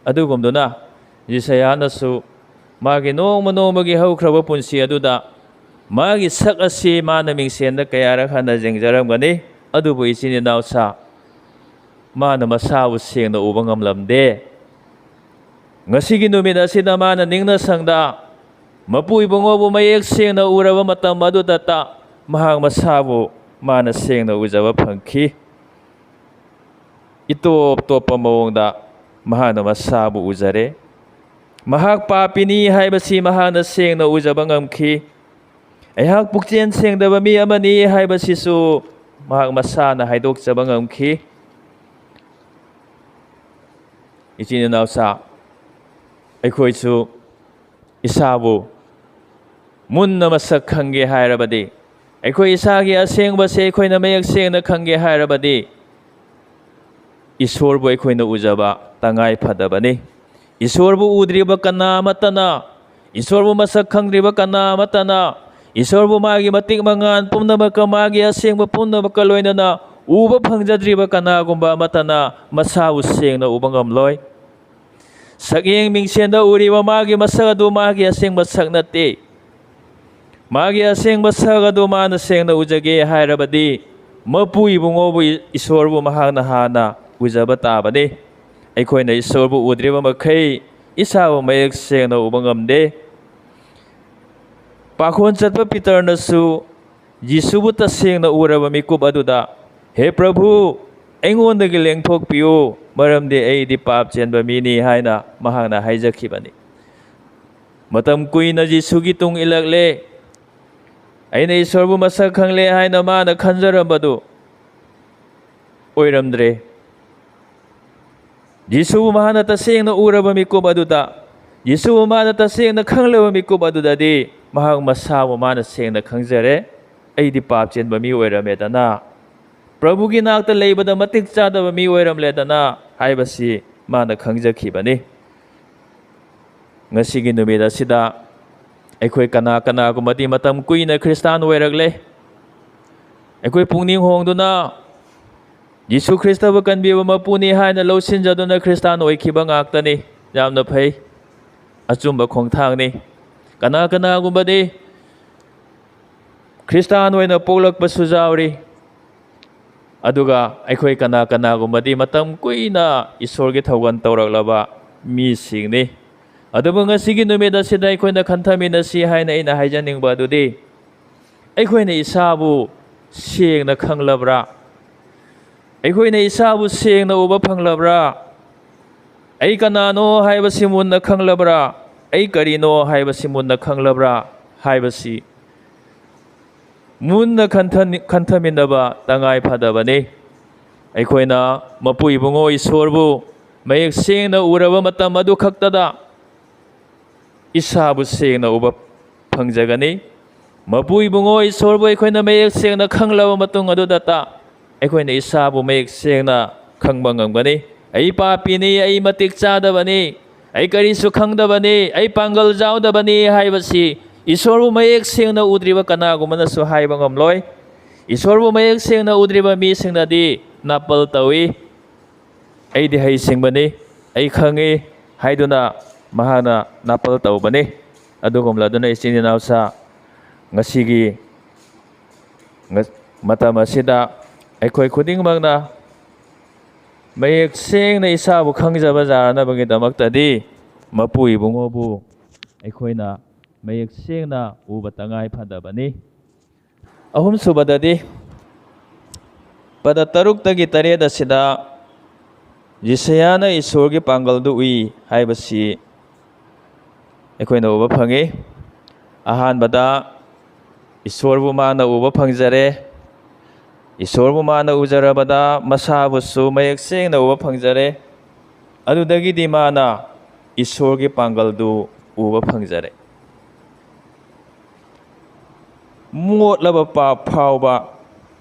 ꯑꯗꯨꯒꯨꯝꯗꯨꯅ ꯌꯦꯁꯌꯥꯅꯁꯨ ꯃꯥꯒꯤ ꯅꯣꯡꯃ ꯅꯣꯡꯃꯒꯤ ꯍꯧꯈ꯭ꯔꯕ ꯄꯨꯟꯁꯤ ꯑꯗꯨꯗ ꯃꯥꯒꯤ ꯁꯛ ꯑꯁꯤ ꯃꯥꯅ ꯃꯤꯡꯁꯦꯟꯗ ꯀꯌꯥꯔꯛ ꯍꯟꯅ ꯌꯦꯡꯖꯔꯝꯒꯅꯤ, ꯑꯗꯨꯕꯨ ꯏꯆꯤꯟ ꯏꯅꯥꯎꯁꯥ ꯃꯥꯅ ꯃꯁꯥꯕꯨ ꯁꯦꯡꯅ ꯎꯕ ꯉꯝꯂꯝꯗꯦ꯫ ꯉꯁꯤꯒꯤ ꯅꯨꯃꯤꯠ ꯑꯁꯤꯗ ꯃꯥꯅ ꯅꯤꯡꯅ ꯁꯪꯗ ꯃꯄꯨ ꯏꯕꯨꯡꯉꯣꯕꯨ ꯃꯌꯦꯛ ꯁꯦꯡꯅ ꯎꯔꯕ ꯃꯇꯝ ꯑꯗꯨꯗꯇ ꯃꯍꯥꯛ ꯃꯁꯥꯕꯨ ꯃꯥꯅ ꯁꯦꯡꯅ ꯎꯖꯕ ꯐꯪꯈꯤ꯫ ꯏꯇꯣꯞ ꯇꯣꯞꯄ ꯃꯑꯣꯡꯗ ꯃꯍꯥꯛꯅ ꯃꯁꯥꯕꯨ ꯎꯖꯔꯦ꯫ ꯃꯍꯥꯛ ꯄꯥꯄꯤꯅꯤ ꯍꯥꯏꯕꯁꯤ ꯃꯍꯥꯛꯅ ꯁꯦꯡꯅ ꯎꯖꯕ ꯉꯝꯈꯤ꯫ ꯑꯩꯍꯥꯛ ꯄꯨꯛꯆꯦꯜ ꯁꯦꯡꯗꯕ ꯃꯤ ꯑꯃꯅꯤ ꯍꯥꯏꯕꯁꯤꯁꯨ ꯃꯍꯥꯛ ꯃꯁꯥꯅ ꯍꯥꯏꯗꯣꯛꯆꯕ ꯉꯝꯈꯤ꯫ ꯏꯆꯤꯟ ꯏꯅꯥꯎꯁꯥ, ꯑꯩꯈꯣꯏꯁꯨ ꯏꯁꯥꯕꯨ ꯃꯨꯟꯅ ꯃꯁꯛ ꯈꯪꯒꯦ ꯍꯥꯏꯔꯕꯗꯤ, ꯑꯩꯈꯣꯏ ꯏꯁꯥꯒꯤ ꯑꯁꯦꯡꯕꯁꯦ ꯑꯩꯈꯣꯏꯅ ꯃꯌꯦꯛ ꯁꯦꯡꯅ ꯈꯪꯒꯦ ꯍꯥꯏꯔꯕꯗꯤ, ꯏꯁꯣꯔꯕꯨ ꯑꯩꯈꯣꯏꯅ ꯎꯖꯕ ꯇꯉꯥꯏ ꯐꯗꯕꯅꯤ꯫ ꯏꯁꯣꯔꯕꯨ ꯎꯗ꯭ꯔꯤꯕ ꯀꯅꯥ ꯑꯃꯠꯇꯅ, ꯏꯁꯣꯔꯕꯨ ꯃꯁꯛ ꯈꯪꯗ꯭ꯔꯤꯕ ꯀꯅꯥ ꯑꯃꯠꯇꯅ, ꯏꯁꯣꯔꯕꯨ ꯃꯥꯒꯤ ꯃꯇꯤꯛ ꯃꯉꯥꯜ ꯄꯨꯝꯅꯃꯛꯀ, ꯃꯥꯒꯤ ꯑꯁꯦꯡꯕ ꯄꯨꯝꯅꯃꯛꯀ ꯂꯣꯏꯅꯅ ꯎꯕ ꯐꯪꯖꯗ꯭ꯔꯤꯕ ꯀꯅꯥꯒꯨꯝꯕ ꯑꯃꯠꯇꯅ ꯃꯁꯥꯕꯨ ꯁꯦꯡꯅ ꯎꯕ ꯉꯝꯂꯣꯏ꯫ ꯁꯛꯌꯦꯡ ꯃꯤꯡꯁꯦꯟꯗ ꯎꯔꯤꯕ ꯃꯥꯒꯤ ꯃꯁꯛ ꯑꯗꯨ ꯃꯥꯒꯤ ꯑꯁꯦꯡꯕ ꯁꯛ ꯅꯠꯇꯦ꯫ ꯃꯥꯒꯤ ꯑꯁꯦꯡꯕ ꯁꯛ ꯑꯗꯨ ꯃꯥꯅ ꯁꯦꯡꯅ ꯎꯖꯒꯦ ꯍꯥꯏꯔꯕꯗꯤ, ꯃꯄꯨ ꯏꯕꯨꯡꯉꯣꯕꯨ, ꯏꯁꯣꯔꯕꯨ ꯃꯍꯥꯛꯅ ꯍꯥꯟꯅ ꯎꯖꯕ ꯇꯥꯕꯅꯤ꯫ ꯑꯩꯈꯣꯏꯅ ꯏꯁꯣꯔꯕꯨ ꯎꯗ꯭ꯔꯤꯕ ꯃꯈꯩ ꯏꯁꯥꯕꯨ ꯃꯌꯦꯛ ꯁꯦꯡꯅ ꯎꯕ ꯉꯝꯗꯦ꯫ ꯄꯥꯈꯣꯟ ꯆꯠꯄ ꯄꯤꯇꯔꯅꯁꯨ ꯖꯤꯁꯨꯕꯨ ꯇꯁꯦꯡꯅ ꯎꯔꯕ ꯃꯤꯀꯨꯞ ꯑꯗꯨꯗ, "ꯍꯦ ꯄ꯭ꯔꯚꯨ, ꯑꯩꯉꯣꯟꯗꯒꯤ ꯂꯦꯡꯊꯣꯛꯄꯤꯌꯨ, ꯃꯔꯝꯗꯤ ꯑꯩꯗꯤ ꯄꯥꯞ ꯆꯦꯟꯕ ꯃꯤꯅꯤ" ꯍꯥꯏꯅ ꯃꯍꯥꯛꯅ ꯍꯥꯏꯖꯈꯤꯕꯅꯤ꯫ ꯃꯇꯝ ꯀꯨꯏꯅ ꯖꯤꯁꯨꯒꯤ ꯇꯨꯡ ꯏꯜꯂꯛꯂꯦ꯫ ꯑꯩꯅ ꯏꯁꯣꯔꯕꯨ ꯃꯁꯛ ꯈꯪꯂꯦ ꯍꯥꯏꯅ ꯃꯥꯅ ꯈꯟꯖꯔꯝꯕꯗꯨ ꯑꯣꯏꯔꯝꯗ꯭ꯔꯦ꯫ ꯖꯤꯁꯨꯕꯨ ꯃꯍꯥꯛꯅ ꯇꯁꯦꯡꯅ ꯎꯔꯕ ꯃꯤꯀꯨꯞ ꯑꯗꯨꯗ, ꯖꯤꯁꯨꯕꯨ ꯃꯥꯅ ꯇꯁꯦꯡꯅ ꯈꯪꯂꯕ ꯃꯤꯀꯨꯞ ꯑꯗꯨꯗꯗꯤ ꯃꯍꯥꯛ ꯃꯁꯥꯕꯨ ꯃꯥꯅ ꯁꯦꯡꯅ ꯈꯪꯖꯔꯦ, "ꯑꯩꯗꯤ ꯄꯥꯞ ꯆꯦꯟꯕ ꯃꯤ ꯑꯣꯏꯔꯝꯃꯦꯗꯅ, ꯄ꯭ꯔꯚꯨꯒꯤ ꯅꯥꯛꯇ ꯂꯩꯕꯗ ꯃꯇꯤꯛ ꯆꯥꯗꯕ ꯃꯤ ꯑꯣꯏꯔꯝꯂꯦꯗꯅ" ꯍꯥꯏꯕꯁꯤ ꯃꯥꯅ ꯈꯪꯖꯈꯤꯕꯅꯤ꯫ ꯉꯁꯤꯒꯤ ꯅꯨꯃꯤꯠ ꯑꯁꯤꯗ ꯑꯩꯈꯣꯏ ꯀꯅꯥ ꯀꯅꯥꯒꯨꯝꯕꯗꯤ ꯃꯇꯝ ꯀꯨꯏꯅ ꯈ꯭ꯔꯤꯁꯇꯥꯟ ꯑꯣꯏꯔꯛꯂꯦ꯫ ꯑꯩꯈꯣꯏ ꯄꯨꯛꯅꯤꯡ ꯍꯣꯡꯗꯨꯅ ꯌꯤꯁꯨ ꯈ꯭ꯔꯤꯁꯇꯕꯨ ꯀꯟꯕꯤꯕ ꯃꯄꯨꯅꯤ ꯍꯥꯏꯅ ꯂꯧꯁꯤꯟꯖꯗꯨꯅ ꯈ꯭ꯔꯤꯁꯇꯥꯟ ꯑꯣꯏꯈꯤꯕ ꯉꯥꯛꯇꯅꯤ꯫ ꯌꯥꯝꯅ ꯐꯩ꯫ ꯑꯆꯨꯝꯕ ꯈꯣꯡꯊꯥꯡꯅꯤ꯫ ꯀꯅꯥ ꯀꯅꯥꯒꯨꯝꯕꯗꯤ ꯈ꯭ꯔꯤꯁꯇꯥꯟ ꯑꯣꯏꯅ ꯄꯣꯛꯂꯛꯄꯁꯨ ꯌꯥꯎꯔꯤ꯫ ꯑꯗꯨꯒ ꯑꯩꯈꯣꯏ ꯀꯅꯥ ꯀꯅꯥꯒꯨꯝꯕꯗꯤ ꯃꯇꯝ ꯀꯨꯏꯅ ꯏꯁꯣꯔꯒꯤ ꯊꯧꯒꯜ ꯇꯧꯔꯛꯂꯕ ꯃꯤꯁꯤꯡꯅꯤ꯫ ꯑꯗꯨꯕꯨ ꯉꯁꯤꯒꯤ ꯅꯨꯃꯤꯠ ꯑꯁꯤꯗ ꯑꯩꯈꯣꯏꯅ ꯈꯟꯊꯃꯤꯟꯅꯁꯤ ꯍꯥꯏꯅ ꯑꯩꯅ ꯍꯥꯏꯖꯅꯤꯡꯕ ꯑꯗꯨꯗꯤ, ꯑꯩꯈꯣꯏꯅ ꯏꯁꯥꯕꯨ ꯁꯦꯡꯅ ꯈꯪꯂꯕ꯭ꯔꯥ? ꯑꯩꯈꯣꯏꯅ ꯏꯁꯥꯕꯨ ꯁꯦꯡꯅ ꯎꯕ ꯐꯪꯂꯕ꯭ꯔꯥ? ꯑꯩ ꯀꯅꯥꯅꯣ ꯍꯥꯏꯕꯁꯤ ꯃꯨꯟꯅ ꯈꯪꯂꯕ꯭ꯔꯥ? ꯑꯩ ꯀꯔꯤꯅꯣ ꯍꯥꯏꯕꯁꯤ ꯃꯨꯟꯅ ꯈꯪꯂꯕ꯭ꯔꯥ ꯍꯥꯏꯕꯁꯤ ꯃꯨꯟꯅ ꯈꯟꯊ-, ꯈꯟꯊꯃꯤꯟꯅꯕ ꯇꯉꯥꯏ ꯐꯗꯕꯅꯤ꯫ ꯑꯩꯈꯣꯏꯅ ꯃꯄꯨ ꯏꯕꯨꯡꯉꯣ ꯏꯁꯣꯔꯕꯨ ꯃꯌꯦꯛ ꯁꯦꯡꯅ ꯎꯔꯕ ꯃꯇꯝ ꯑꯗꯨ ꯈꯛꯇꯗ ꯏꯁꯥꯕꯨ ꯁꯦꯡꯅ ꯎꯕ ꯐꯪꯖꯒꯅꯤ꯫ ꯃꯄꯨ ꯏꯕꯨꯡꯉꯣ ꯏꯁꯣꯔꯕꯨ ꯑꯩꯈꯣꯏꯅ ꯃꯌꯦꯛ ꯁꯦꯡꯅ ꯈꯪꯂꯕ ꯃꯇꯨꯡ ꯑꯗꯨꯗꯇ ꯑꯩꯈꯣꯏꯅ ꯏꯁꯥꯕꯨ ꯃꯌꯦꯛ ꯁꯦꯡꯅ ꯈꯪꯕ ꯉꯝꯒꯅꯤ꯫ ꯑꯩ ꯄꯥꯄꯤꯅꯤ, ꯑꯩ ꯃꯇꯤꯛ ꯆꯥꯗꯕꯅꯤ, ꯑꯩ ꯀꯔꯤꯁꯨ ꯈꯪꯗꯕꯅꯤ, ꯑꯩ ꯄꯥꯡꯒꯜ ꯌꯥꯎꯗꯕꯅꯤ ꯍꯥꯏꯕꯁꯤ ꯏꯁꯣꯔꯕꯨ ꯃꯌꯦꯛ ꯁꯦꯡꯅ ꯎꯗ꯭ꯔꯤꯕ ꯀꯅꯥꯒꯨꯝꯕꯅꯁꯨ ꯍꯥꯏꯕ ꯉꯝꯂꯣꯏ꯫ ꯏꯁꯣꯔꯕꯨ ꯃꯌꯦꯛ ꯁꯦꯡꯅ ꯎꯗ꯭ꯔꯤꯕ ꯃꯤꯁꯤꯡꯅꯗꯤ ꯅꯥꯄꯜ ꯇꯧꯏ꯫ "ꯑꯩꯗꯤ ꯍꯩꯁꯤꯡꯕꯅꯤ, ꯑꯩ ꯈꯪꯏ" ꯍꯥꯏꯗꯨꯅ ꯃꯍꯥꯛꯅ ꯅꯥꯄꯜ ꯇꯧꯕꯅꯤ꯫ ꯑꯗꯨꯒꯨꯝꯂꯗꯨꯅ ꯏꯆꯤꯟ ꯏꯅꯥꯎꯁꯥ, ꯉꯁꯤꯒꯤ ꯉ-, ꯃꯇꯝ ꯑꯁꯤꯗ ꯑꯩꯈꯣꯏ ꯈꯨꯗꯤꯡꯃꯛꯅ ꯃꯌꯦꯛ ꯁꯦꯡꯅ ꯏꯁꯥꯕꯨ ꯈꯪꯖꯕ ꯌꯥꯅꯕꯒꯤꯗꯃꯛꯇꯗꯤ ꯃꯄꯨ ꯏꯕꯨꯡꯉꯣꯕꯨ ꯑꯩꯈꯣꯏꯅ ꯃꯌꯦꯛ ꯁꯦꯡꯅ ꯎꯕ ꯇꯉꯥꯏ ꯐꯗꯕꯅꯤ꯫ ꯑꯍꯨꯝꯁꯨꯕꯗꯗꯤ, ꯄꯗ ꯇꯔꯨꯛꯇꯒꯤ ꯇꯔꯦꯠ ꯑꯁꯤꯗ ꯖꯤꯁꯌꯥꯅ ꯏꯁꯣꯔꯒꯤ ꯄꯥꯡꯒꯜꯗꯨ ꯎꯏ ꯍꯥꯏꯕꯁꯤ ꯑꯩꯈꯣꯏꯅ ꯎꯕ ꯐꯪꯉꯤ꯫ ꯑꯍꯥꯟꯕꯗ ꯏꯁꯣꯔꯕꯨ ꯃꯥꯅ ꯎꯕ ꯐꯪꯖꯔꯦ꯫ ꯏꯁꯣꯔꯕꯨ ꯃꯥꯅ ꯎꯖꯔꯕꯗ ꯃꯁꯥꯕꯨꯁꯨ ꯃꯌꯦꯛ ꯁꯦꯡꯅ ꯎꯕ ꯐꯪꯖꯔꯦ꯫ ꯑꯗꯨꯗꯒꯤꯗꯤ ꯃꯥꯅ ꯏꯁꯣꯔꯒꯤ ꯄꯥꯡꯒꯜꯗꯨ ꯎꯕ ꯐꯪꯖꯔꯦ꯫ ꯃꯣꯠꯂꯕ ꯄꯥꯞ ꯐꯥꯎꯕ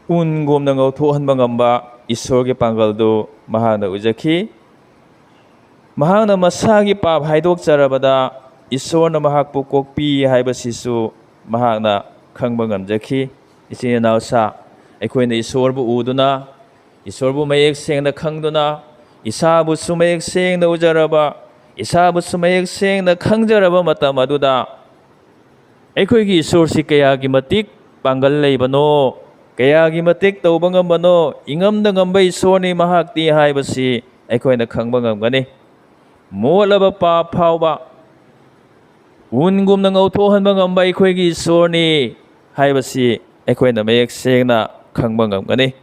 ꯎꯟꯒꯨꯝꯅ ꯉꯧꯊꯣꯛꯍꯟꯕ ꯉꯝꯕ ꯏꯁꯣꯔꯒꯤ ꯄꯥꯡꯒꯜꯗꯨ ꯃꯍꯥꯛꯅ ꯎꯖꯈꯤ꯫ ꯃꯍꯥꯛꯅ ꯃꯁꯥꯒꯤ ꯄꯥꯞ ꯍꯥꯏꯗꯣꯛꯆꯔꯕꯗ ꯏꯁꯣꯔꯅ ꯃꯍꯥꯛꯄꯨ ꯀꯣꯛꯄꯤ ꯍꯥꯏꯕꯁꯤꯁꯨ ꯃꯍꯥꯛꯅ ꯈꯪꯕ ꯉꯝꯖꯈꯤ꯫ ꯏꯆꯤꯟ ꯏꯅꯥꯎꯁꯥ, ꯑꯩꯈꯣꯏꯅ ꯏꯁꯣꯔꯕꯨ ꯎꯗꯨꯅ, ꯏꯁꯣꯔꯕꯨ ꯃꯌꯦꯛ ꯁꯦꯡꯅ ꯈꯪꯗꯨꯅ, ꯏꯁꯥꯕꯨꯁꯨ ꯃꯌꯦꯛ ꯁꯦꯡꯅ ꯎꯖꯔꯕ, ꯏꯁꯥꯕꯨꯁꯨ ꯃꯌꯦꯛ ꯁꯦꯡꯅ ꯈꯪꯖꯔꯕ ꯃꯇꯝ ꯑꯗꯨꯗ ꯑꯩꯈꯣꯏꯒꯤ ꯏꯁꯣꯔꯁꯤ ꯀꯌꯥꯒꯤ ꯃꯇꯤꯛ ꯄꯥꯡꯒꯜ ꯂꯩꯕꯅꯣ, ꯀꯌꯥꯒꯤ ꯃꯇꯤꯛ ꯇꯧꯕ ꯉꯝꯕꯅꯣ, ꯏꯉꯝꯗ ꯉꯝꯕ ꯏꯁꯣꯔꯅꯤ ꯃꯍꯥꯛꯇꯤ ꯍꯥꯏꯕꯁꯤ ꯑꯩꯈꯣꯏꯅ ꯈꯪꯕ ꯉꯝꯒꯅꯤ꯫ ꯃꯣꯠꯂꯕ ꯄꯥꯞ ꯐꯥꯎꯕ ꯎꯟꯒꯨꯝꯅ ꯉꯧꯊꯣꯛꯍꯟꯕ ꯉꯝꯕ ꯑꯩꯈꯣꯏꯒꯤ ꯏꯁꯣꯔꯅꯤ ꯍꯥꯏꯕꯁꯤ ꯑꯩꯈꯣꯏꯅ ꯃꯌꯦꯛ ꯁꯦꯡꯅ ꯈꯪꯕ ꯉꯝꯒꯅꯤ꯫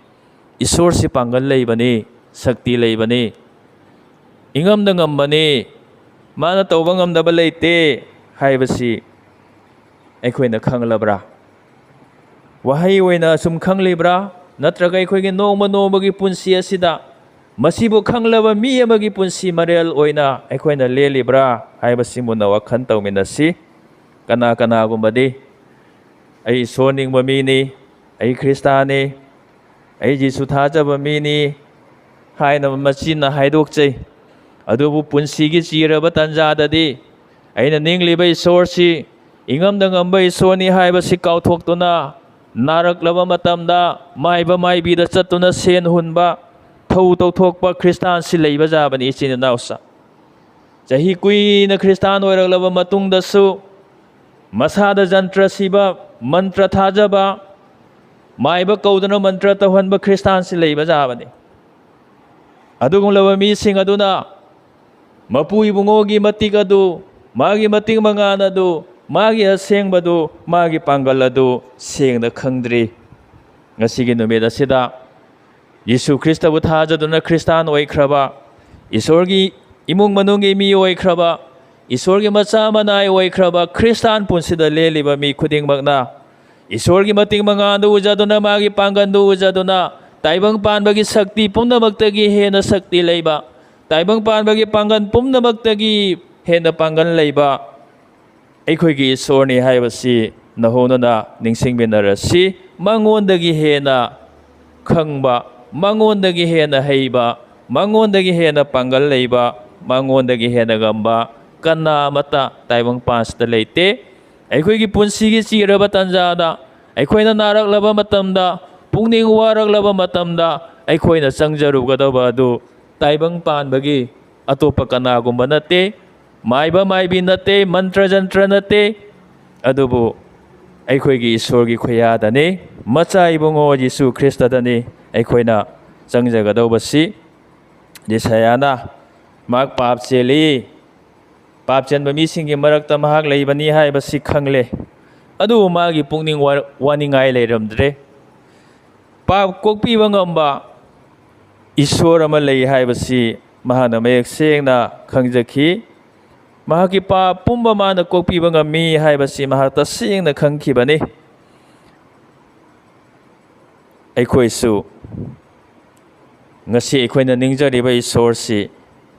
ꯏꯁꯣꯔꯁꯤ ꯄꯥꯡꯒꯜ ꯂꯩꯕꯅꯤ, ꯁꯛꯇꯤ ꯂꯩꯕꯅꯤ꯫ ꯏꯉꯝꯗ ꯉꯝꯕꯅꯤ, ꯃꯥꯅ ꯇꯧꯕ ꯉꯝꯗꯕ ꯂꯩꯇꯦ ꯍꯥꯏꯕꯁꯤ ꯑꯩꯈꯣꯏꯅ ꯈꯪꯂꯕ꯭ꯔꯥ? ꯋꯥꯍꯩ ꯑꯣꯏꯅ ꯁꯨꯝ ꯈꯪꯂꯤꯕ꯭ꯔꯥ? ꯅꯠꯇ꯭ꯔꯒ ꯑꯩꯈꯣꯏꯒꯤ ꯅꯣꯡꯃ ꯅꯣꯡꯃꯒꯤ ꯄꯨꯟꯁꯤ ꯑꯁꯤꯗ ꯃꯁꯤꯕꯨ ꯈꯪꯂꯕ ꯃꯤ ꯑꯃꯒꯤ ꯄꯨꯟꯁꯤ ꯃꯔꯦꯜ ꯑꯣꯏꯅ ꯑꯩꯈꯣꯏꯅ ꯂꯦꯜꯂꯤꯕ꯭ꯔꯥ ꯍꯥꯏꯕꯁꯤ ꯃꯨꯟꯅ ꯋꯥꯈꯜ ꯇꯧꯃꯤꯟꯅꯁꯤ꯫ ꯀꯅꯥ ꯀꯅꯥꯒꯨꯝꯕꯗꯤ "ꯑꯩ ꯏꯁꯣꯔ ꯅꯤꯡꯕ ꯃꯤꯅꯤ, ꯑꯩ ꯈ꯭ꯔꯤꯁꯇꯥꯅꯤ, ꯑꯩ ꯖꯤꯁꯨ ꯊꯥꯖꯕ ꯃꯤꯅꯤ" ꯍꯥꯏꯅ ꯃꯆꯤꯟꯅ ꯍꯥꯏꯗꯣꯛꯆꯩ꯫ ꯑꯗꯨꯕꯨ ꯄꯨꯟꯁꯤꯒꯤ ꯆꯤꯔꯕ ꯇꯥꯟꯖꯥꯗꯗꯤ ꯑꯩꯅ ꯅꯤꯡꯂꯤꯕ ꯏꯁꯣꯔꯁꯤ ꯏꯉꯝꯗ ꯉꯝꯕ ꯏꯁꯣꯔꯅꯤ ꯍꯥꯏꯕꯁꯤ ꯀꯥꯎꯊꯣꯛꯇꯨꯅ, ꯅꯥꯔꯛꯂꯕ ꯃꯇꯝꯗ ꯃꯥꯏꯕ ꯃꯥꯏꯕꯤꯗ ꯆꯠꯇꯨꯅ ꯁꯦꯟ ꯍꯨꯟꯕ, ꯊꯧ ꯇꯧꯊꯣꯛꯄ ꯈ꯭ꯔꯤꯁꯇꯥꯟꯁꯤ ꯂꯩꯕ ꯖꯥꯕꯅꯤ, ꯏꯆꯤꯟ ꯏꯅꯥꯎꯁ꯫ ꯆꯍꯤ ꯀꯨꯏꯅ ꯈ꯭ꯔꯤꯁꯇꯥꯟ ꯑꯣꯏꯔꯛꯂꯕ ꯃꯇꯨꯡꯗꯁꯨ ꯃꯁꯥꯗ ꯖꯟꯇ꯭ꯔ ꯁꯤꯕ, ꯃꯟꯇ꯭ꯔ ꯊꯥꯖꯕ, ꯃꯥꯏꯕ ꯀꯧꯗꯨꯅ ꯃꯟꯇ꯭ꯔ ꯇꯧꯍꯟꯕ ꯈ꯭ꯔꯤꯁꯇꯥꯟꯁꯤ ꯂꯩꯕ ꯖꯥꯕꯅꯤ꯫ ꯑꯗꯨꯒꯨꯝꯂꯕ ꯃꯤꯁꯤꯡ ꯑꯗꯨꯅ ꯃꯄꯨ ꯏꯕꯨꯡꯉꯣꯒꯤ ꯃꯇꯤꯛ ꯑꯗꯨ, ꯃꯥꯒꯤ ꯃꯇꯤꯛ ꯃꯉꯥꯜ ꯑꯗꯨ, ꯃꯥꯒꯤ ꯑꯁꯦꯡꯕꯗꯨ, ꯃꯥꯒꯤ ꯄꯥꯡꯒꯜ ꯑꯗꯨ ꯁꯦꯡꯅ ꯈꯪꯗ꯭ꯔꯤ꯫ ꯉꯁꯤꯒꯤ ꯅꯨꯃꯤꯠ ꯑꯁꯤꯗ ꯌꯤꯁꯨ ꯈ꯭ꯔꯤꯁꯇꯕꯨ ꯊꯥꯖꯗꯨꯅ ꯈ꯭ꯔꯤꯁꯇꯥꯟ ꯑꯣꯏꯈ꯭ꯔꯕ, ꯏꯁꯣꯔꯒꯤ ꯏꯃꯨꯡ ꯃꯅꯨꯡꯒꯤ ꯃꯤ ꯑꯣꯏꯈ꯭ꯔꯕ, ꯏꯁꯣꯔꯒꯤ ꯃꯆꯥ ꯃꯅꯥꯏ ꯑꯣꯏꯈ꯭ꯔꯕ ꯈ꯭ꯔꯤꯁꯇꯥꯟ ꯄꯨꯟꯁꯤꯗ ꯂꯦꯜꯂꯤꯕ ꯃꯤ ꯈꯨꯗꯤꯡꯃꯛꯅ ꯏꯁꯣꯔꯒꯤ ꯃꯇꯤꯛ ꯃꯉꯥꯜꯗꯨ ꯎꯖꯗꯨꯅ, ꯃꯥꯒꯤ ꯄꯥꯡꯒꯜꯗꯨ ꯎꯖꯗꯨꯅ, ꯇꯥꯏꯕꯪ ꯄꯥꯟꯕꯒꯤ ꯁꯛꯇꯤ ꯄꯨꯝꯅꯃꯛꯇꯒꯤ ꯍꯦꯟꯅ ꯁꯛꯇꯤ ꯂꯩꯕ, ꯇꯥꯏꯕꯪ ꯄꯥꯟꯕꯒꯤ ꯄꯥꯡꯒꯜ ꯄꯨꯝꯅꯃꯛꯇꯒꯤ ꯍꯦꯟꯅ ꯄꯥꯡꯒꯜ ꯂꯩꯕ ꯑꯩꯈꯣꯏꯒꯤ ꯏꯁꯣꯔꯅꯤ ꯍꯥꯏꯕꯁꯤ ꯅꯧꯍꯧꯅꯅ ꯅꯤꯡꯁꯤꯡꯃꯤꯟꯅꯔꯁꯤ꯫ ꯃꯉꯣꯟꯗꯒꯤ ꯍꯦꯟꯅ ꯈꯪꯕ, ꯃꯉꯣꯟꯗꯒꯤ ꯍꯦꯟꯅ ꯍꯩꯕ, ꯃꯉꯣꯟꯗꯒꯤ ꯍꯦꯟꯅ ꯄꯥꯡꯒꯜ ꯂꯩꯕ, ꯃꯉꯣꯟꯗꯒꯤ ꯍꯦꯟꯅ ꯉꯝꯕ ꯀꯅꯥ ꯑꯃꯠꯇ ꯇꯥꯏꯕꯪ ꯄꯥꯟꯁꯤꯗ ꯂꯩꯇꯦ꯫ ꯑꯩꯈꯣꯏꯒꯤ ꯄꯨꯟꯁꯤꯒꯤ ꯆꯤꯔꯕ ꯇꯥꯟꯖꯥꯗ, ꯑꯩꯈꯣꯏꯅ ꯅꯥꯔꯛꯂꯕ ꯃꯇꯝꯗ, ꯄꯨꯛꯅꯤꯡ ꯋꯥꯔꯛꯂꯕ ꯃꯇꯝꯗ, ꯑꯩꯈꯣꯏꯅ ꯆꯪꯖꯔꯨꯒꯗꯕ ꯑꯗꯨ ꯇꯥꯏꯕꯪ ꯄꯥꯟꯕꯒꯤ ꯑꯇꯣꯞꯄ ꯀꯅꯥꯒꯨꯝꯕ ꯅꯠꯇꯦ, ꯃꯥꯏꯕ ꯃꯥꯏꯕꯤ ꯅꯠꯇꯦ, ꯃꯟꯇ꯭ꯔ ꯖꯟꯇ꯭ꯔ ꯅꯠꯇꯦ, ꯑꯗꯨꯕꯨ ꯑꯩꯈꯣꯏꯒꯤ ꯏꯁꯣꯔꯒꯤ ꯈꯨꯌꯥꯗꯅꯤ, ꯃꯆꯥ ꯏꯕꯨꯡꯉꯣ ꯖꯤꯁꯨ ꯈ꯭ꯔꯤꯁꯇꯗꯅꯤ ꯑꯩꯈꯣꯏꯅ ꯆꯪꯖꯒꯗꯧꯕꯁꯤ꯫ ꯖꯦꯁꯥꯌꯥꯅ ꯃꯍꯥꯛ ꯄꯥꯞ ꯆꯦꯜꯂꯤ, ꯄꯥꯞ ꯆꯦꯟꯕ ꯃꯤꯁꯤꯡꯒꯤ ꯃꯔꯛꯇ ꯃꯍꯥꯛ ꯂꯩꯕꯅꯤ ꯍꯥꯏꯕꯁꯤ ꯈꯪꯂꯦ, ꯑꯗꯨꯕꯨ ꯃꯥꯒꯤ ꯄꯨꯛꯅꯤꯡ ꯋꯥ-, ꯋꯥꯅꯤꯡꯉꯥꯏ ꯂꯩꯔꯝꯗ꯭ꯔꯦ꯫ ꯄꯥꯞ ꯀꯣꯛꯄꯤꯕ ꯉꯝꯕ ꯏꯁꯣꯔ ꯑꯃ ꯂꯩ ꯍꯥꯏꯕꯁꯤ ꯃꯍꯥꯛꯅ ꯃꯌꯦꯛ ꯁꯦꯡꯅ ꯈꯪꯖꯈꯤ꯫ ꯃꯍꯥꯛꯀꯤ ꯄꯥꯞ ꯄꯨꯝꯕ ꯃꯥꯅ ꯀꯣꯛꯄꯤꯕ ꯉꯝꯃꯤ ꯍꯥꯏꯕꯁꯤ ꯃꯍꯥꯛ ꯇꯁꯦꯡꯅ ꯈꯪꯈꯤꯕꯅꯤ꯫ ꯑꯩꯈꯣꯏꯁꯨ ꯉꯁꯤ ꯑꯩꯈꯣꯏꯅ ꯅꯤꯡꯖꯔꯤꯕ ꯏꯁꯣꯔꯁꯤ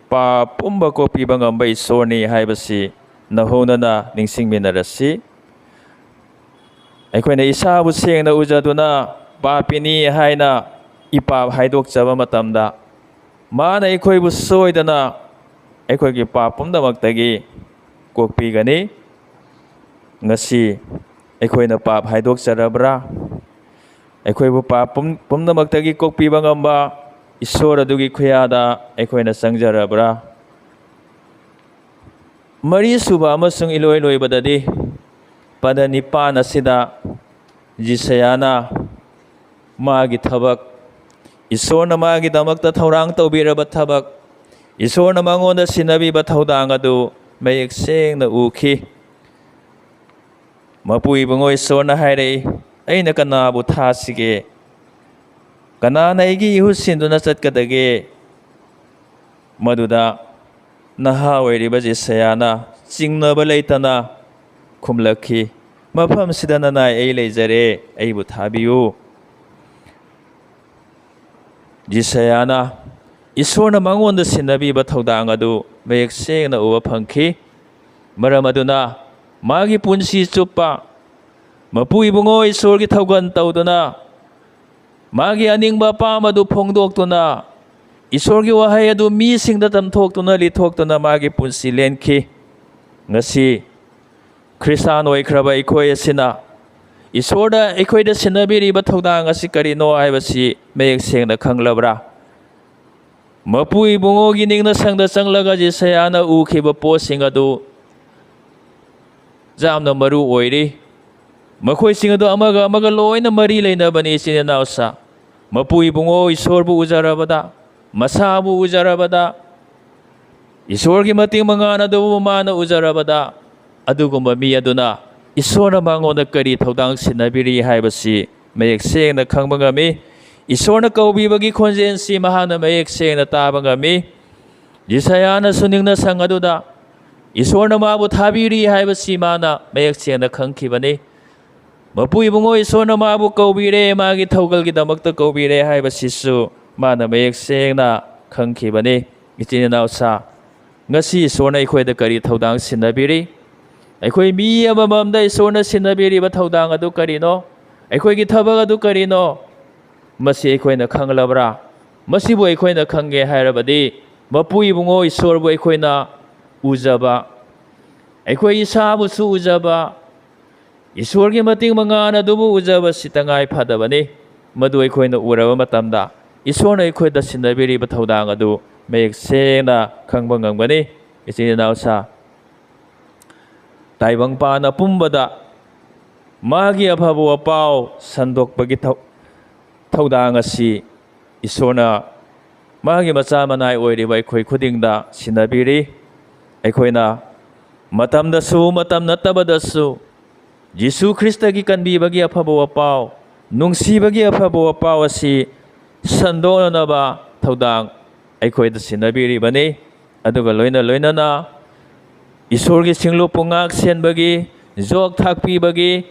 ꯄꯥꯞ ꯄꯨꯝꯕ ꯀꯣꯛꯄꯤꯕ ꯉꯝꯕ ꯏꯁꯣꯔꯅꯤ ꯍꯥꯏꯕꯁꯤ ꯅꯧꯍꯧꯅꯅ ꯅꯤꯡꯁꯤꯡꯃꯤꯟꯅꯔꯁꯤ꯫ ꯑꯩꯈꯣꯏꯅ ꯏꯁꯥꯕꯨ ꯁꯦꯡꯅ ꯎꯖꯗꯨꯅ ꯄꯥꯄꯤꯅꯤ ꯍꯥꯏꯅ ꯏꯄꯥꯞ ꯍꯥꯏꯗꯣꯛꯆꯕ ꯃꯇꯝꯗ, ꯃꯥꯅ ꯑꯩꯈꯣꯏꯕꯨ ꯁꯣꯏꯗꯅ ꯑꯩꯈꯣꯏꯒꯤ ꯄꯥꯞ ꯄꯨꯝꯅꯃꯛꯇꯒꯤ ꯀꯣꯛꯄꯤꯒꯅꯤ꯫ ꯉꯁꯤ ꯑꯩꯈꯣꯏꯅ ꯄꯥꯞ ꯍꯥꯏꯗꯣꯛꯆꯔꯕ꯭ꯔꯥ? ꯑꯩꯈꯣꯏꯕꯨ ꯄꯥꯞ ꯄꯨꯝ-, ꯄꯨꯝꯅꯃꯛꯇꯒꯤ ꯀꯣꯛꯄꯤꯕ ꯉꯝꯕ ꯏꯁꯣꯔ ꯑꯗꯨꯒꯤ ꯈꯨꯌꯥꯗ ꯑꯩꯈꯣꯏꯅ ꯆꯪꯖꯔꯕ꯭ꯔꯥ? ꯃꯔꯤꯁꯨꯕ ꯑꯃꯁꯨꯡ ꯏꯂꯣꯏ ꯂꯣꯏꯕꯗꯗꯤ, ꯄꯗ ꯅꯤꯄꯥꯟ ꯑꯁꯤꯗ ꯖꯤꯁꯌꯥꯅ ꯃꯥꯒꯤ ꯊꯕꯛ, ꯏꯁꯣꯔꯅ ꯃꯥꯒꯤꯗꯃꯛꯇ ꯊꯧꯔꯥꯡ ꯇꯧꯕꯤꯔꯕ ꯊꯕꯛ, ꯏꯁꯣꯔꯅ ꯃꯉꯣꯟꯗ ꯁꯤꯟꯅꯕꯤꯕ ꯊꯧꯗꯥꯡ ꯑꯗꯨ ꯃꯌꯦꯛ ꯁꯦꯡꯅ ꯎꯈꯤ꯫ ꯃꯄꯨ ꯏꯕꯨꯡꯉꯣ ꯏꯁꯣꯔꯅ ꯍꯥꯏꯔꯛꯏ, "ꯑꯩꯅ ꯀꯅꯥꯕꯨ ꯊꯥꯁꯤꯒꯦ? ꯀꯅꯥꯅ ꯑꯩꯒꯤ ꯏꯍꯨꯠ ꯁꯤꯟꯗꯨꯅ ꯆꯠꯀꯗꯒꯦ?" ꯃꯗꯨꯗ ꯅꯍꯥ ꯑꯣꯏꯔꯤꯕ ꯖꯤꯁꯌꯥꯅ ꯆꯤꯡꯅꯕ ꯂꯩꯇꯅ ꯈꯨꯝꯂꯛꯈꯤ, "ꯃꯐꯝꯁꯤꯗ ꯅꯅꯥꯏ ꯑꯩ ꯂꯩꯖꯔꯦ, ꯑꯩꯕꯨ ꯊꯥꯕꯤꯌꯨ"꯫ ꯖꯤꯁꯌꯥꯅ ꯏꯁꯣꯔꯅ ꯃꯉꯣꯟꯗ ꯁꯤꯟꯅꯕꯤꯕ ꯊꯧꯗꯥꯡ ꯑꯗꯨ ꯃꯌꯦꯛ ꯁꯦꯡꯅ ꯎꯕ ꯐꯪꯈꯤ꯫ ꯃꯔꯝ ꯑꯗꯨꯅ ꯃꯥꯒꯤ ꯄꯨꯟꯁꯤ ꯆꯨꯞꯄ ꯃꯄꯨ ꯏꯕꯨꯡꯉꯣ ꯏꯁꯣꯔꯒꯤ ꯊꯧꯒꯜ ꯇꯧꯗꯨꯅ, ꯃꯥꯒꯤ ꯑꯅꯤꯡꯕ ꯑꯄꯥꯝꯕ ꯑꯗꯨ ꯐꯣꯡꯗꯣꯛꯇꯨꯅ, ꯏꯁꯣꯔꯒꯤ ꯋꯥꯍꯩ ꯑꯗꯨ ꯃꯤꯁꯤꯡꯗ ꯇꯝꯊꯣꯛꯇꯨꯅ, ꯂꯤꯊꯣꯛꯇꯨꯅ ꯃꯥꯒꯤ ꯄꯨꯟꯁꯤ ꯂꯦꯟꯈꯤ꯫ ꯉꯁꯤ ꯈ꯭ꯔꯤꯁꯇꯥꯟ ꯑꯣꯏꯈ꯭ꯔꯕ ꯑꯩꯈꯣꯏ ꯑꯁꯤꯅ ꯏꯁꯣꯔꯗ ꯑꯩꯈꯣꯏꯗ ꯁꯤꯟꯅꯕꯤꯔꯤꯕ ꯊꯧꯗꯥꯡ ꯑꯁꯤ ꯀꯔꯤꯅꯣ ꯍꯥꯏꯕꯁꯤ ꯃꯌꯦꯛ ꯁꯦꯡꯅ ꯈꯪꯂꯕ꯭ꯔꯥ? ꯃꯄꯨ ꯏꯕꯨꯡꯉꯣꯒꯤ ꯅꯤꯡꯅ ꯁꯪꯗ ꯆꯪꯂꯒ ꯖꯤꯁꯌꯥꯅ ꯎꯈꯤꯕ ꯄꯣꯠꯁꯤꯡ ꯑꯗꯨ ꯌꯥꯝꯅ ꯃꯔꯨ ꯑꯣꯏꯔꯤ꯫ ꯃꯈꯣꯏꯁꯤꯡ ꯑꯗꯨ ꯑꯃꯒ ꯑꯃꯒ ꯂꯣꯏꯅ ꯃꯔꯤ ꯂꯩꯅꯕꯅꯤ, ꯏꯆꯤꯟ ꯏꯅꯥꯎꯁꯥ꯫ ꯃꯄꯨ ꯏꯕꯨꯡꯉꯣ ꯏꯁꯣꯔꯕꯨ ꯎꯖꯔꯕꯗ, ꯃꯁꯥꯕꯨ ꯎꯖꯔꯕꯗ, ꯏꯁꯣꯔꯒꯤ ꯃꯇꯤꯛ ꯃꯉꯥꯜ ꯑꯗꯨꯕꯨ ꯃꯥꯅ ꯎꯖꯔꯕꯗ, ꯑꯗꯨꯒꯨꯝꯕ ꯃꯤ ꯑꯗꯨꯅ ꯏꯁꯣꯔꯅ ꯃꯉꯣꯟꯗ ꯀꯔꯤ ꯊꯧꯗꯥꯡ ꯁꯤꯟꯅꯕꯤꯔꯤ ꯍꯥꯏꯕꯁꯤ ꯃꯌꯦꯛ ꯁꯦꯡꯅ ꯈꯪꯕ ꯉꯝꯃꯤ꯫ ꯏꯁꯣꯔꯅ ꯀꯧꯕꯤꯕꯒꯤ ꯈꯣꯟꯖꯦꯜꯁꯤ ꯃꯍꯥꯛꯅ ꯃꯌꯦꯛ ꯁꯦꯡꯅ ꯇꯥꯕ ꯉꯝꯃꯤ꯫ ꯖꯤꯁꯥꯌꯥꯅꯁꯨ ꯅꯤꯡꯅ ꯁꯪ ꯑꯗꯨꯗ ꯏꯁꯣꯔꯅ ꯃꯥꯕꯨ ꯊꯥꯕꯤꯔꯤ ꯍꯥꯏꯕꯁꯤ ꯃꯥꯅ ꯃꯌꯦꯛ ꯁꯦꯡꯅ ꯈꯪꯈꯤꯕꯅꯤ꯫ ꯃꯄꯨ ꯏꯕꯨꯡꯉꯣ ꯏꯁꯣꯔꯅ ꯃꯥꯕꯨ ꯀꯧꯕꯤꯔꯦ, ꯃꯥꯒꯤ ꯊꯧꯒꯜꯒꯤꯗꯃꯛꯇ ꯀꯧꯕꯤꯔꯦ ꯍꯥꯏꯕꯁꯤꯁꯨ ꯃꯥꯅ ꯃꯌꯦꯛ ꯁꯦꯡꯅ ꯈꯪꯈꯤꯕꯅꯤ꯫ ꯏꯆꯤꯟ ꯏꯅꯥꯎꯁꯥ, ꯉꯁꯤ ꯏꯁꯣꯔꯅ ꯑꯩꯈꯣꯏꯗ ꯀꯔꯤ ꯊꯧꯗꯥꯡ ꯁꯤꯟꯅꯕꯤꯔꯤ? ꯑꯩꯈꯣꯏ ꯃꯤ ꯑꯃꯃꯝꯗ ꯏꯁꯣꯔꯅ ꯁꯤꯟꯅꯕꯤꯔꯤꯕ ꯊꯧꯗꯥꯡ ꯑꯗꯨ ꯀꯔꯤꯅꯣ? ꯑꯩꯈꯣꯏꯒꯤ ꯊꯕꯛ ꯑꯗꯨ ꯀꯔꯤꯅꯣ? ꯃꯁꯤ ꯑꯩꯈꯣꯏꯅ ꯈꯪꯂꯕ꯭ꯔꯥ? ꯃꯁꯤꯕꯨ ꯑꯩꯈꯣꯏꯅ ꯈꯪꯒꯦ ꯍꯥꯏꯔꯕꯗꯤ, ꯃꯄꯨ ꯏꯕꯨꯡꯉꯣ ꯏꯁꯣꯔꯕꯨ ꯑꯩꯈꯣꯏꯅ ꯎꯖꯕ, ꯑꯩꯈꯣꯏ ꯏꯁꯥꯕꯨꯁꯨ ꯎꯖꯕ, ꯏꯁꯣꯔꯒꯤ ꯃꯇꯤꯛ ꯃꯉꯥꯜ ꯑꯗꯨꯕꯨ ꯎꯖꯕꯁꯤ ꯇꯉꯥꯏ ꯐꯗꯕꯅꯤ꯫ ꯃꯗꯨ ꯑꯩꯈꯣꯏꯅ ꯎꯔꯕ ꯃꯇꯝꯗ, ꯏꯁꯣꯔꯅ ꯑꯩꯈꯣꯏꯗ ꯁꯤꯟꯅꯕꯤꯔꯤꯕ ꯊꯧꯗꯥꯡ ꯑꯗꯨ ꯃꯌꯦꯛ ꯁꯦꯡꯅ ꯈꯪꯕ ꯉꯝꯒꯅꯤ꯫ ꯏꯆꯤꯟ ꯏꯅꯥꯎꯁꯥ, ꯇꯥꯏꯕꯪꯄꯥꯟ ꯑꯄꯨꯝꯕꯗ ꯃꯥꯒꯤ ꯑꯐꯕ ꯋꯥꯄꯥꯎ ꯁꯟꯗꯣꯛꯄꯒꯤ ꯊꯧ-, ꯊꯧꯗꯥꯡ ꯑꯁꯤ ꯏꯁꯣꯔꯅ ꯃꯥꯒꯤ ꯃꯆꯥ ꯃꯅꯥꯏ ꯑꯣꯏꯔꯤꯕ ꯑꯩꯈꯣꯏ ꯈꯨꯗꯤꯡꯗ ꯁꯤꯟꯅꯕꯤꯔꯤ꯫ ꯑꯩꯈꯣꯏꯅ ꯃꯇꯝꯗꯁꯨ, ꯃꯇꯝ ꯅꯠꯇꯕꯗꯁꯨ ꯖꯤꯁꯨ ꯈ꯭ꯔꯤꯁꯇꯒꯤ ꯀꯟꯕꯤꯕꯒꯤ ꯑꯐꯕ ꯋꯥꯄꯥꯎ, ꯅꯨꯡꯁꯤꯕꯒꯤ ꯑꯐꯕ ꯋꯥꯄꯥꯎ ꯑꯁꯤ ꯁꯟꯗꯣꯛꯅꯅꯕ ꯊꯧꯗꯥꯡ ꯑꯩꯈꯣꯏꯗ ꯁꯤꯟꯅꯕꯤꯔꯤꯕꯅꯤ꯫ ꯑꯗꯨꯒ ꯂꯣꯏꯅ ꯂꯣꯏꯅꯅ ꯏꯁꯣꯔꯒꯤ ꯁꯤꯡꯂꯨꯞꯄꯨ ꯉꯥꯛ ꯁꯦꯟꯕꯒꯤ, ꯖꯣꯛ ꯊꯥꯛꯄꯤꯕꯒꯤ,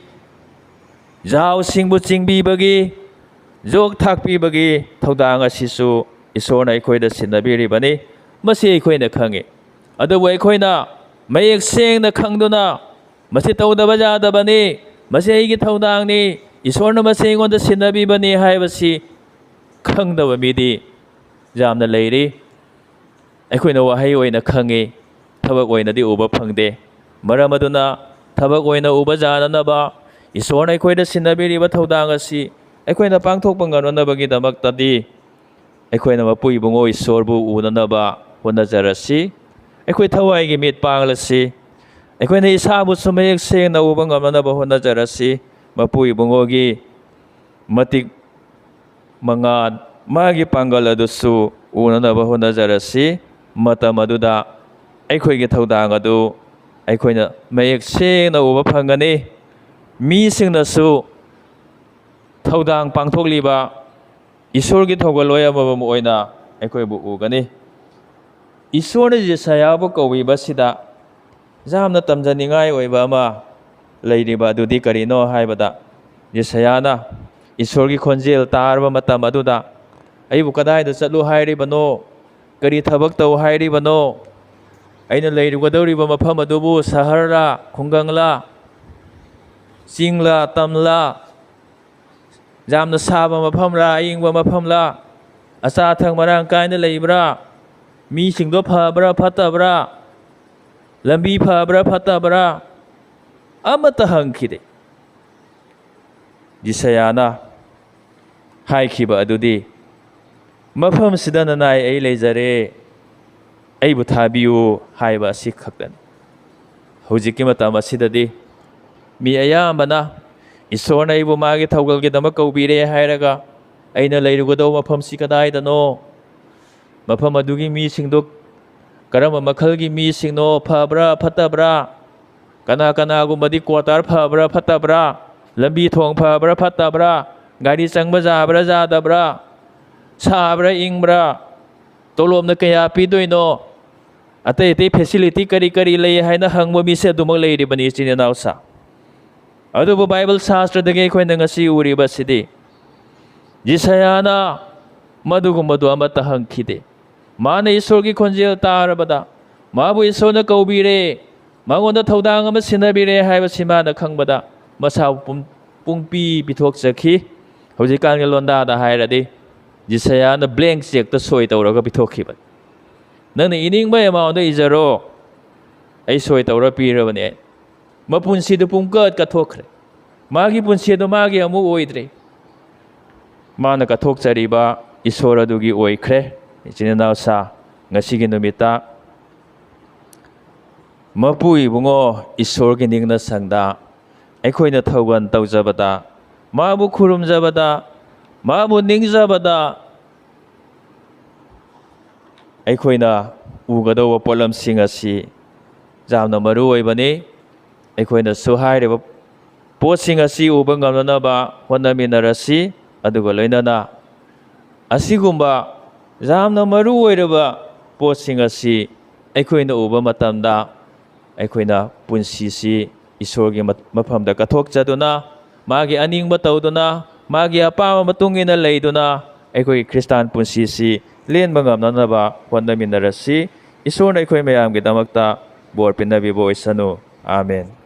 ꯖꯥꯎꯁꯤꯡꯕꯨ ꯆꯤꯡꯕꯤꯕꯒꯤ, ꯖꯣꯛ ꯊꯥꯛꯄꯤꯕꯒꯤ ꯊꯧꯗꯥꯡ ꯑꯁꯤꯁꯨ ꯏꯁꯣꯔꯅ ꯑꯩꯈꯣꯏꯗ ꯁꯤꯟꯅꯕꯤꯔꯤꯕꯅꯤ꯫ ꯃꯁꯤ ꯑꯩꯈꯣꯏꯅ ꯈꯪꯉꯤ꯫ ꯑꯗꯨꯕꯨ ꯑꯩꯈꯣꯏꯅ ꯃꯌꯦꯛ ꯁꯦꯡꯅ ꯈꯪꯗꯨꯅ, "ꯃꯁꯤ ꯇꯧꯗꯕ ꯌꯥꯗꯕꯅꯤ, ꯃꯁꯤ ꯑꯩꯒꯤ ꯊꯧꯗꯥꯡꯅꯤ, ꯏꯁꯣꯔꯅ ꯃꯁꯤ ꯑꯩꯉꯣꯟꯗ ꯁꯤꯟꯅꯕꯤꯕꯅꯤ" ꯍꯥꯏꯕꯁꯤ ꯈꯪꯗꯕ ꯃꯤꯗꯤ ꯌꯥꯝꯅ ꯂꯩꯔꯤ꯫ ꯑꯩꯈꯣꯏꯅ ꯋꯥꯍꯩ ꯑꯣꯏꯅ ꯈꯪꯉꯤ, ꯊꯕꯛ ꯑꯣꯏꯅꯗꯤ ꯎꯕ ꯐꯪꯗꯦ꯫ ꯃꯔꯝ ꯑꯗꯨꯅ, ꯊꯕꯛ ꯑꯣꯏꯅ ꯎꯕ ꯌꯥꯅꯅꯕ, ꯏꯁꯣꯔꯅ ꯑꯩꯈꯣꯏꯗ ꯁꯤꯟꯅꯕꯤꯔꯤꯕ ꯊꯧꯗꯥꯡ ꯑꯁꯤ ꯑꯩꯈꯣꯏꯅ ꯄꯥꯡꯊꯣꯛꯄ ꯉꯝꯅꯅꯕꯒꯤꯗꯃꯛꯇꯗꯤ, ꯑꯩꯈꯣꯏꯅ ꯃꯄꯨ ꯏꯕꯨꯡꯉꯣ ꯏꯁꯣꯔꯕꯨ ꯎꯅꯅꯕ ꯍꯣꯠꯅꯖꯔꯁꯤ꯫ ꯑꯩꯈꯣꯏ ꯊꯋꯥꯏꯒꯤ ꯃꯤꯠ ꯄꯥꯡꯂꯁꯤ꯫ ꯑꯩꯈꯣꯏꯅ ꯏꯁꯥꯕꯨꯁꯨ ꯃꯌꯦꯛ ꯁꯦꯡꯅ ꯎꯕ ꯉꯝꯅꯅꯕ ꯍꯣꯠꯅꯖꯔꯁꯤ꯫ ꯃꯄꯨ ꯏꯕꯨꯡꯉꯣꯒꯤ ꯃꯇꯤꯛ ꯃꯉꯥꯜ, ꯃꯥꯒꯤ ꯄꯥꯡꯒꯜ ꯑꯗꯨꯁꯨ ꯎꯅꯅꯕ ꯍꯣꯠꯅꯖꯔꯁꯤ꯫ ꯃꯇꯝ ꯑꯗꯨꯗ ꯑꯩꯈꯣꯏꯒꯤ ꯊꯧꯗꯥꯡ ꯑꯗꯨ ꯑꯩꯈꯣꯏꯅ ꯃꯌꯦꯛ ꯁꯦꯡꯅ ꯎꯕ ꯐꯪꯒꯅꯤ꯫ ꯃꯤꯁꯤꯡꯅꯁꯨ ꯊꯧꯗꯥꯡ ꯄꯥꯡꯊꯣꯛꯂꯤꯕ ꯏꯁꯣꯔꯒꯤ ꯊꯧꯒꯜꯂꯣꯏ ꯑꯃꯃꯝ ꯑꯣꯏꯅ ꯑꯩꯈꯣꯏꯕꯨ ꯎꯒꯅꯤ꯫ ꯏꯁꯣꯔꯅ ꯖꯤꯁꯌꯥꯕꯨ ꯀꯧꯕꯤꯕꯁꯤꯗ ꯌꯥꯝꯅ ꯇꯝꯖꯅꯤꯡꯉꯥꯏ ꯑꯣꯏꯕ ꯑꯃ ꯂꯩꯔꯤꯕ ꯑꯗꯨꯗꯤ ꯀꯔꯤꯅꯣ ꯍꯥꯏꯕꯗ, ꯖꯤꯁꯌꯥꯅ ꯏꯁꯣꯔꯒꯤ ꯈꯣꯟꯖꯦꯜ ꯇꯥꯔꯕ ꯃꯇꯝ ꯑꯗꯨꯗ, "ꯑꯩꯕꯨ ꯀꯗꯥꯏꯗ ꯆꯠꯂꯨ ꯍꯥꯏꯔꯤꯕꯅꯣ? ꯀꯔꯤ ꯊꯕꯛ ꯇꯧ ꯍꯥꯏꯔꯤꯕꯅꯣ? ꯑꯩꯅ ꯂꯩꯔꯨꯒꯗꯧꯔꯤꯕ ꯃꯐꯝ ꯑꯗꯨꯕꯨ ꯁꯍꯔꯂꯥ, ꯈꯨꯡꯒꯪꯂꯥ, ꯆꯤꯡꯂꯥ, ꯇꯝꯂꯥ, ꯌꯥꯝꯅ ꯁꯥꯕ ꯃꯐꯝꯂꯥ, ꯑꯏꯪꯕ ꯃꯐꯝꯂꯥ? ꯑꯆꯥ ꯑꯊꯛ ꯃꯔꯥꯡ ꯀꯥꯏꯅ ꯂꯩꯕ꯭ꯔꯥ? ꯃꯤꯁꯤꯡꯗꯣ ꯐꯕ꯭ꯔꯥ, ꯐꯠꯇꯕ꯭ꯔꯥ? ꯂꯝꯕꯤ ꯐꯕ꯭ꯔꯥ, ꯐꯠꯇꯕ꯭ꯔꯥ?" ꯑꯃꯠꯇ ꯍꯪꯈꯤꯗꯦ꯫ ꯖꯤꯁꯌꯥꯅ ꯍꯥꯏꯈꯤꯕ ꯑꯗꯨꯗꯤ, "ꯃꯐꯝꯁꯤꯗ ꯅꯅꯥꯏ ꯑꯩ ꯂꯩꯖꯔꯦ, ꯑꯩꯕꯨ ꯊꯥꯕꯤꯌꯨ" ꯍꯥꯏꯕ ꯑꯁꯤ ꯈꯛꯇꯅꯤ꯫ ꯍꯧꯖꯤꯛꯀꯤ ꯃꯇꯝ ꯑꯁꯤꯗꯗꯤ ꯃꯤ ꯑꯌꯥꯝꯕꯅ, "ꯏꯁꯣꯔꯅ ꯑꯩꯕꯨ ꯃꯥꯒꯤ ꯊꯧꯒꯜꯒꯤꯗꯃꯛ ꯀꯧꯕꯤꯔꯦ" ꯍꯥꯏꯔꯒ, "ꯑꯩꯅ ꯂꯩꯔꯨꯒꯗꯧꯕ ꯃꯐꯝꯁꯤ ꯀꯗꯥꯏꯗꯅꯣ? ꯃꯐꯝ ꯑꯗꯨꯒꯤ ꯃꯤꯁꯤꯡꯗꯨ ꯀꯔꯝꯕ ꯃꯈꯜꯒꯤ ꯃꯤꯁꯤꯡꯅꯣ? ꯐꯕ꯭ꯔꯥ, ꯐꯠꯇꯕ꯭ꯔꯥ? ꯀꯅꯥ ꯀꯅꯥꯒꯨꯝꯕꯗꯤ ꯀ꯭ꯋꯥꯇꯔ ꯐꯕ꯭ꯔꯥ, ꯐꯠꯇꯕ꯭ꯔꯥ? ꯂꯝꯕꯤ ꯊꯣꯡ ꯐꯕ꯭ꯔꯥ, ꯐꯠꯇꯕ꯭ꯔꯥ? ꯒꯥꯔꯤ ꯆꯪꯕ ꯌꯥꯕ꯭ꯔꯥ, ꯌꯥꯗꯕ꯭ꯔꯥ? ꯁꯥꯕ꯭ꯔꯥ, ꯏꯪꯕ꯭ꯔꯥ? ꯇꯣꯂꯣꯞꯅ ꯀꯌꯥ ꯄꯤꯗꯣꯏꯅꯣ? ꯑꯇꯩ ꯑꯇꯩ ꯐꯦꯁꯤꯂꯤꯇꯤ ꯀꯔꯤ ꯀꯔꯤ ꯂꯩ?" ꯍꯥꯏꯅ ꯍꯪꯕ ꯃꯤꯁꯦ ꯑꯗꯨꯃꯛ ꯂꯩꯔꯤꯕꯅꯤ, ꯏꯆꯤꯟ ꯏꯅꯥꯎꯁꯥ꯫ ꯑꯗꯨꯕꯨ ꯕꯥꯏꯕꯜ ꯁꯥꯁꯇ꯭ꯔꯗꯒꯤ ꯑꯩꯈꯣꯏꯅ ꯉꯁꯤ ꯎꯔꯤꯕꯁꯤꯗꯤ, ꯖꯤꯁꯌꯥꯅ ꯃꯗꯨꯒꯨꯝꯕꯗꯨ ꯑꯃꯠꯇ ꯍꯪꯈꯤꯗꯦ꯫ ꯃꯥꯅ ꯏꯁꯣꯔꯒꯤ ꯈꯣꯟꯖꯦꯜ ꯇꯥꯔꯕꯗ, ꯃꯥꯕꯨ ꯏꯁꯣꯔꯅ ꯀꯧꯕꯤꯔꯦ, ꯃꯉꯣꯟꯗ ꯊꯧꯗꯥꯡ ꯑꯃ ꯁꯤꯟꯅꯕꯤꯔꯦ ꯍꯥꯏꯕꯁꯤ ꯃꯥꯅ ꯈꯪꯕꯗ, ꯃꯁꯥꯕꯨ ꯄꯨꯡ-, ꯄꯨꯡꯄꯤ ꯄꯤꯊꯣꯛꯆꯈꯤ꯫ ꯍꯧꯖꯤꯛꯀꯥꯟꯒꯤ ꯂꯣꯟꯗꯥꯗ ꯍꯥꯏꯔꯗꯤ, ꯖꯤꯁꯌꯥꯅ ꯕ꯭ꯂꯦꯡ ꯆꯦꯛꯇ ꯁꯣꯏ ꯇꯧꯔꯒ ꯄꯤꯊꯣꯛꯈꯤꯕꯅꯤ꯫ "ꯅꯪꯅ ꯏꯅꯤꯡꯕ ꯑꯦꯃꯥꯎꯟꯗ ꯏꯖꯔꯣ, ꯑꯩ ꯁꯣꯏ ꯇꯧꯔ ꯄꯤꯔꯕꯅꯦ꯫ ꯃꯄꯨꯟꯁꯤꯗꯨ ꯄꯨꯡꯀꯠ ꯀꯠꯊꯣꯛꯈ꯭ꯔꯦ꯫ ꯃꯥꯒꯤ ꯄꯨꯟꯁꯤ ꯑꯗꯨ ꯃꯥꯒꯤ ꯑꯃꯨꯛ ꯑꯣꯏꯗ꯭ꯔꯦ꯫ ꯃꯥꯅ ꯀꯠꯊꯣꯛꯆꯔꯤꯕ ꯏꯁꯣꯔ ꯑꯗꯨꯒꯤ ꯑꯣꯏꯈ꯭ꯔꯦ"꯫ ꯏꯆꯤꯟ ꯏꯅꯥꯎꯁꯥ, ꯉꯁꯤꯒꯤ ꯅꯨꯃꯤꯠꯇ ꯃꯄꯨ ꯏꯕꯨꯡꯉꯣ ꯏꯁꯣꯔꯒꯤ ꯅꯤꯡꯅ ꯁꯪꯗ ꯑꯩꯈꯣꯏꯅ ꯊꯧꯒꯜ ꯇꯧꯖꯕꯗ, ꯃꯥꯕꯨ ꯈꯨꯔꯨꯝꯖꯕꯗ, ꯃꯥꯕꯨ ꯅꯤꯡꯖꯕꯗ, ꯑꯩꯈꯣꯏꯅ ꯎꯒꯗꯧꯕ ꯄꯣꯠꯂꯝꯁꯤꯡ ꯑꯁꯤ ꯌꯥꯝꯅ ꯃꯔꯨ ꯑꯣꯏꯕꯅꯤ꯫ ꯑꯩꯈꯣꯏꯅꯁꯨ ꯍꯥꯏꯔꯤꯕ ꯄꯣꯠꯁꯤꯡ ꯑꯁꯤ ꯎꯕ ꯉꯝꯅꯅꯕ ꯍꯣꯠꯅꯃꯤꯟꯅꯔꯁꯤ꯫ ꯑꯗꯨꯒ ꯂꯣꯏꯅꯅ ꯑꯁꯤꯒꯨꯝꯕ ꯌꯥꯝꯅ ꯃꯔꯨ ꯑꯣꯏꯔꯕ ꯄꯣꯠꯁꯤꯡ ꯑꯁꯤ ꯑꯩꯈꯣꯏꯅ ꯎꯕ ꯃꯇꯝꯗ, ꯑꯩꯈꯣꯏꯅ ꯄꯨꯟꯁꯤꯁꯤ ꯏꯁꯣꯔꯒꯤ ꯃ-, ꯃꯐꯝꯗ ꯀꯠꯊꯣꯛꯆꯗꯨꯅ, ꯃꯥꯒꯤ ꯑꯅꯤꯡꯕ ꯇꯧꯗꯨꯅ, ꯃꯥꯒꯤ ꯑꯄꯥꯝꯕ ꯃꯇꯨꯡ ꯏꯟꯅ ꯂꯩꯗꯨꯅ, ꯑꯩꯈꯣꯏꯒꯤ ꯈ꯭ꯔꯤꯁꯇꯥꯟ ꯄꯨꯟꯁꯤꯁꯤ ꯂꯦꯟꯕ ꯉꯝꯅꯅꯕ ꯍꯣꯠꯅꯃꯤꯟꯅꯔꯁꯤ꯫ ꯏꯁꯣꯔꯅ ꯑꯩꯈꯣꯏ ꯃꯌꯥꯝꯒꯤꯗꯃꯛꯇ ꯕꯣꯔ ꯄꯤꯅꯕꯤꯕ ꯑꯣꯏꯁꯅꯨ꯫ ꯑꯥꯃꯦꯟ꯫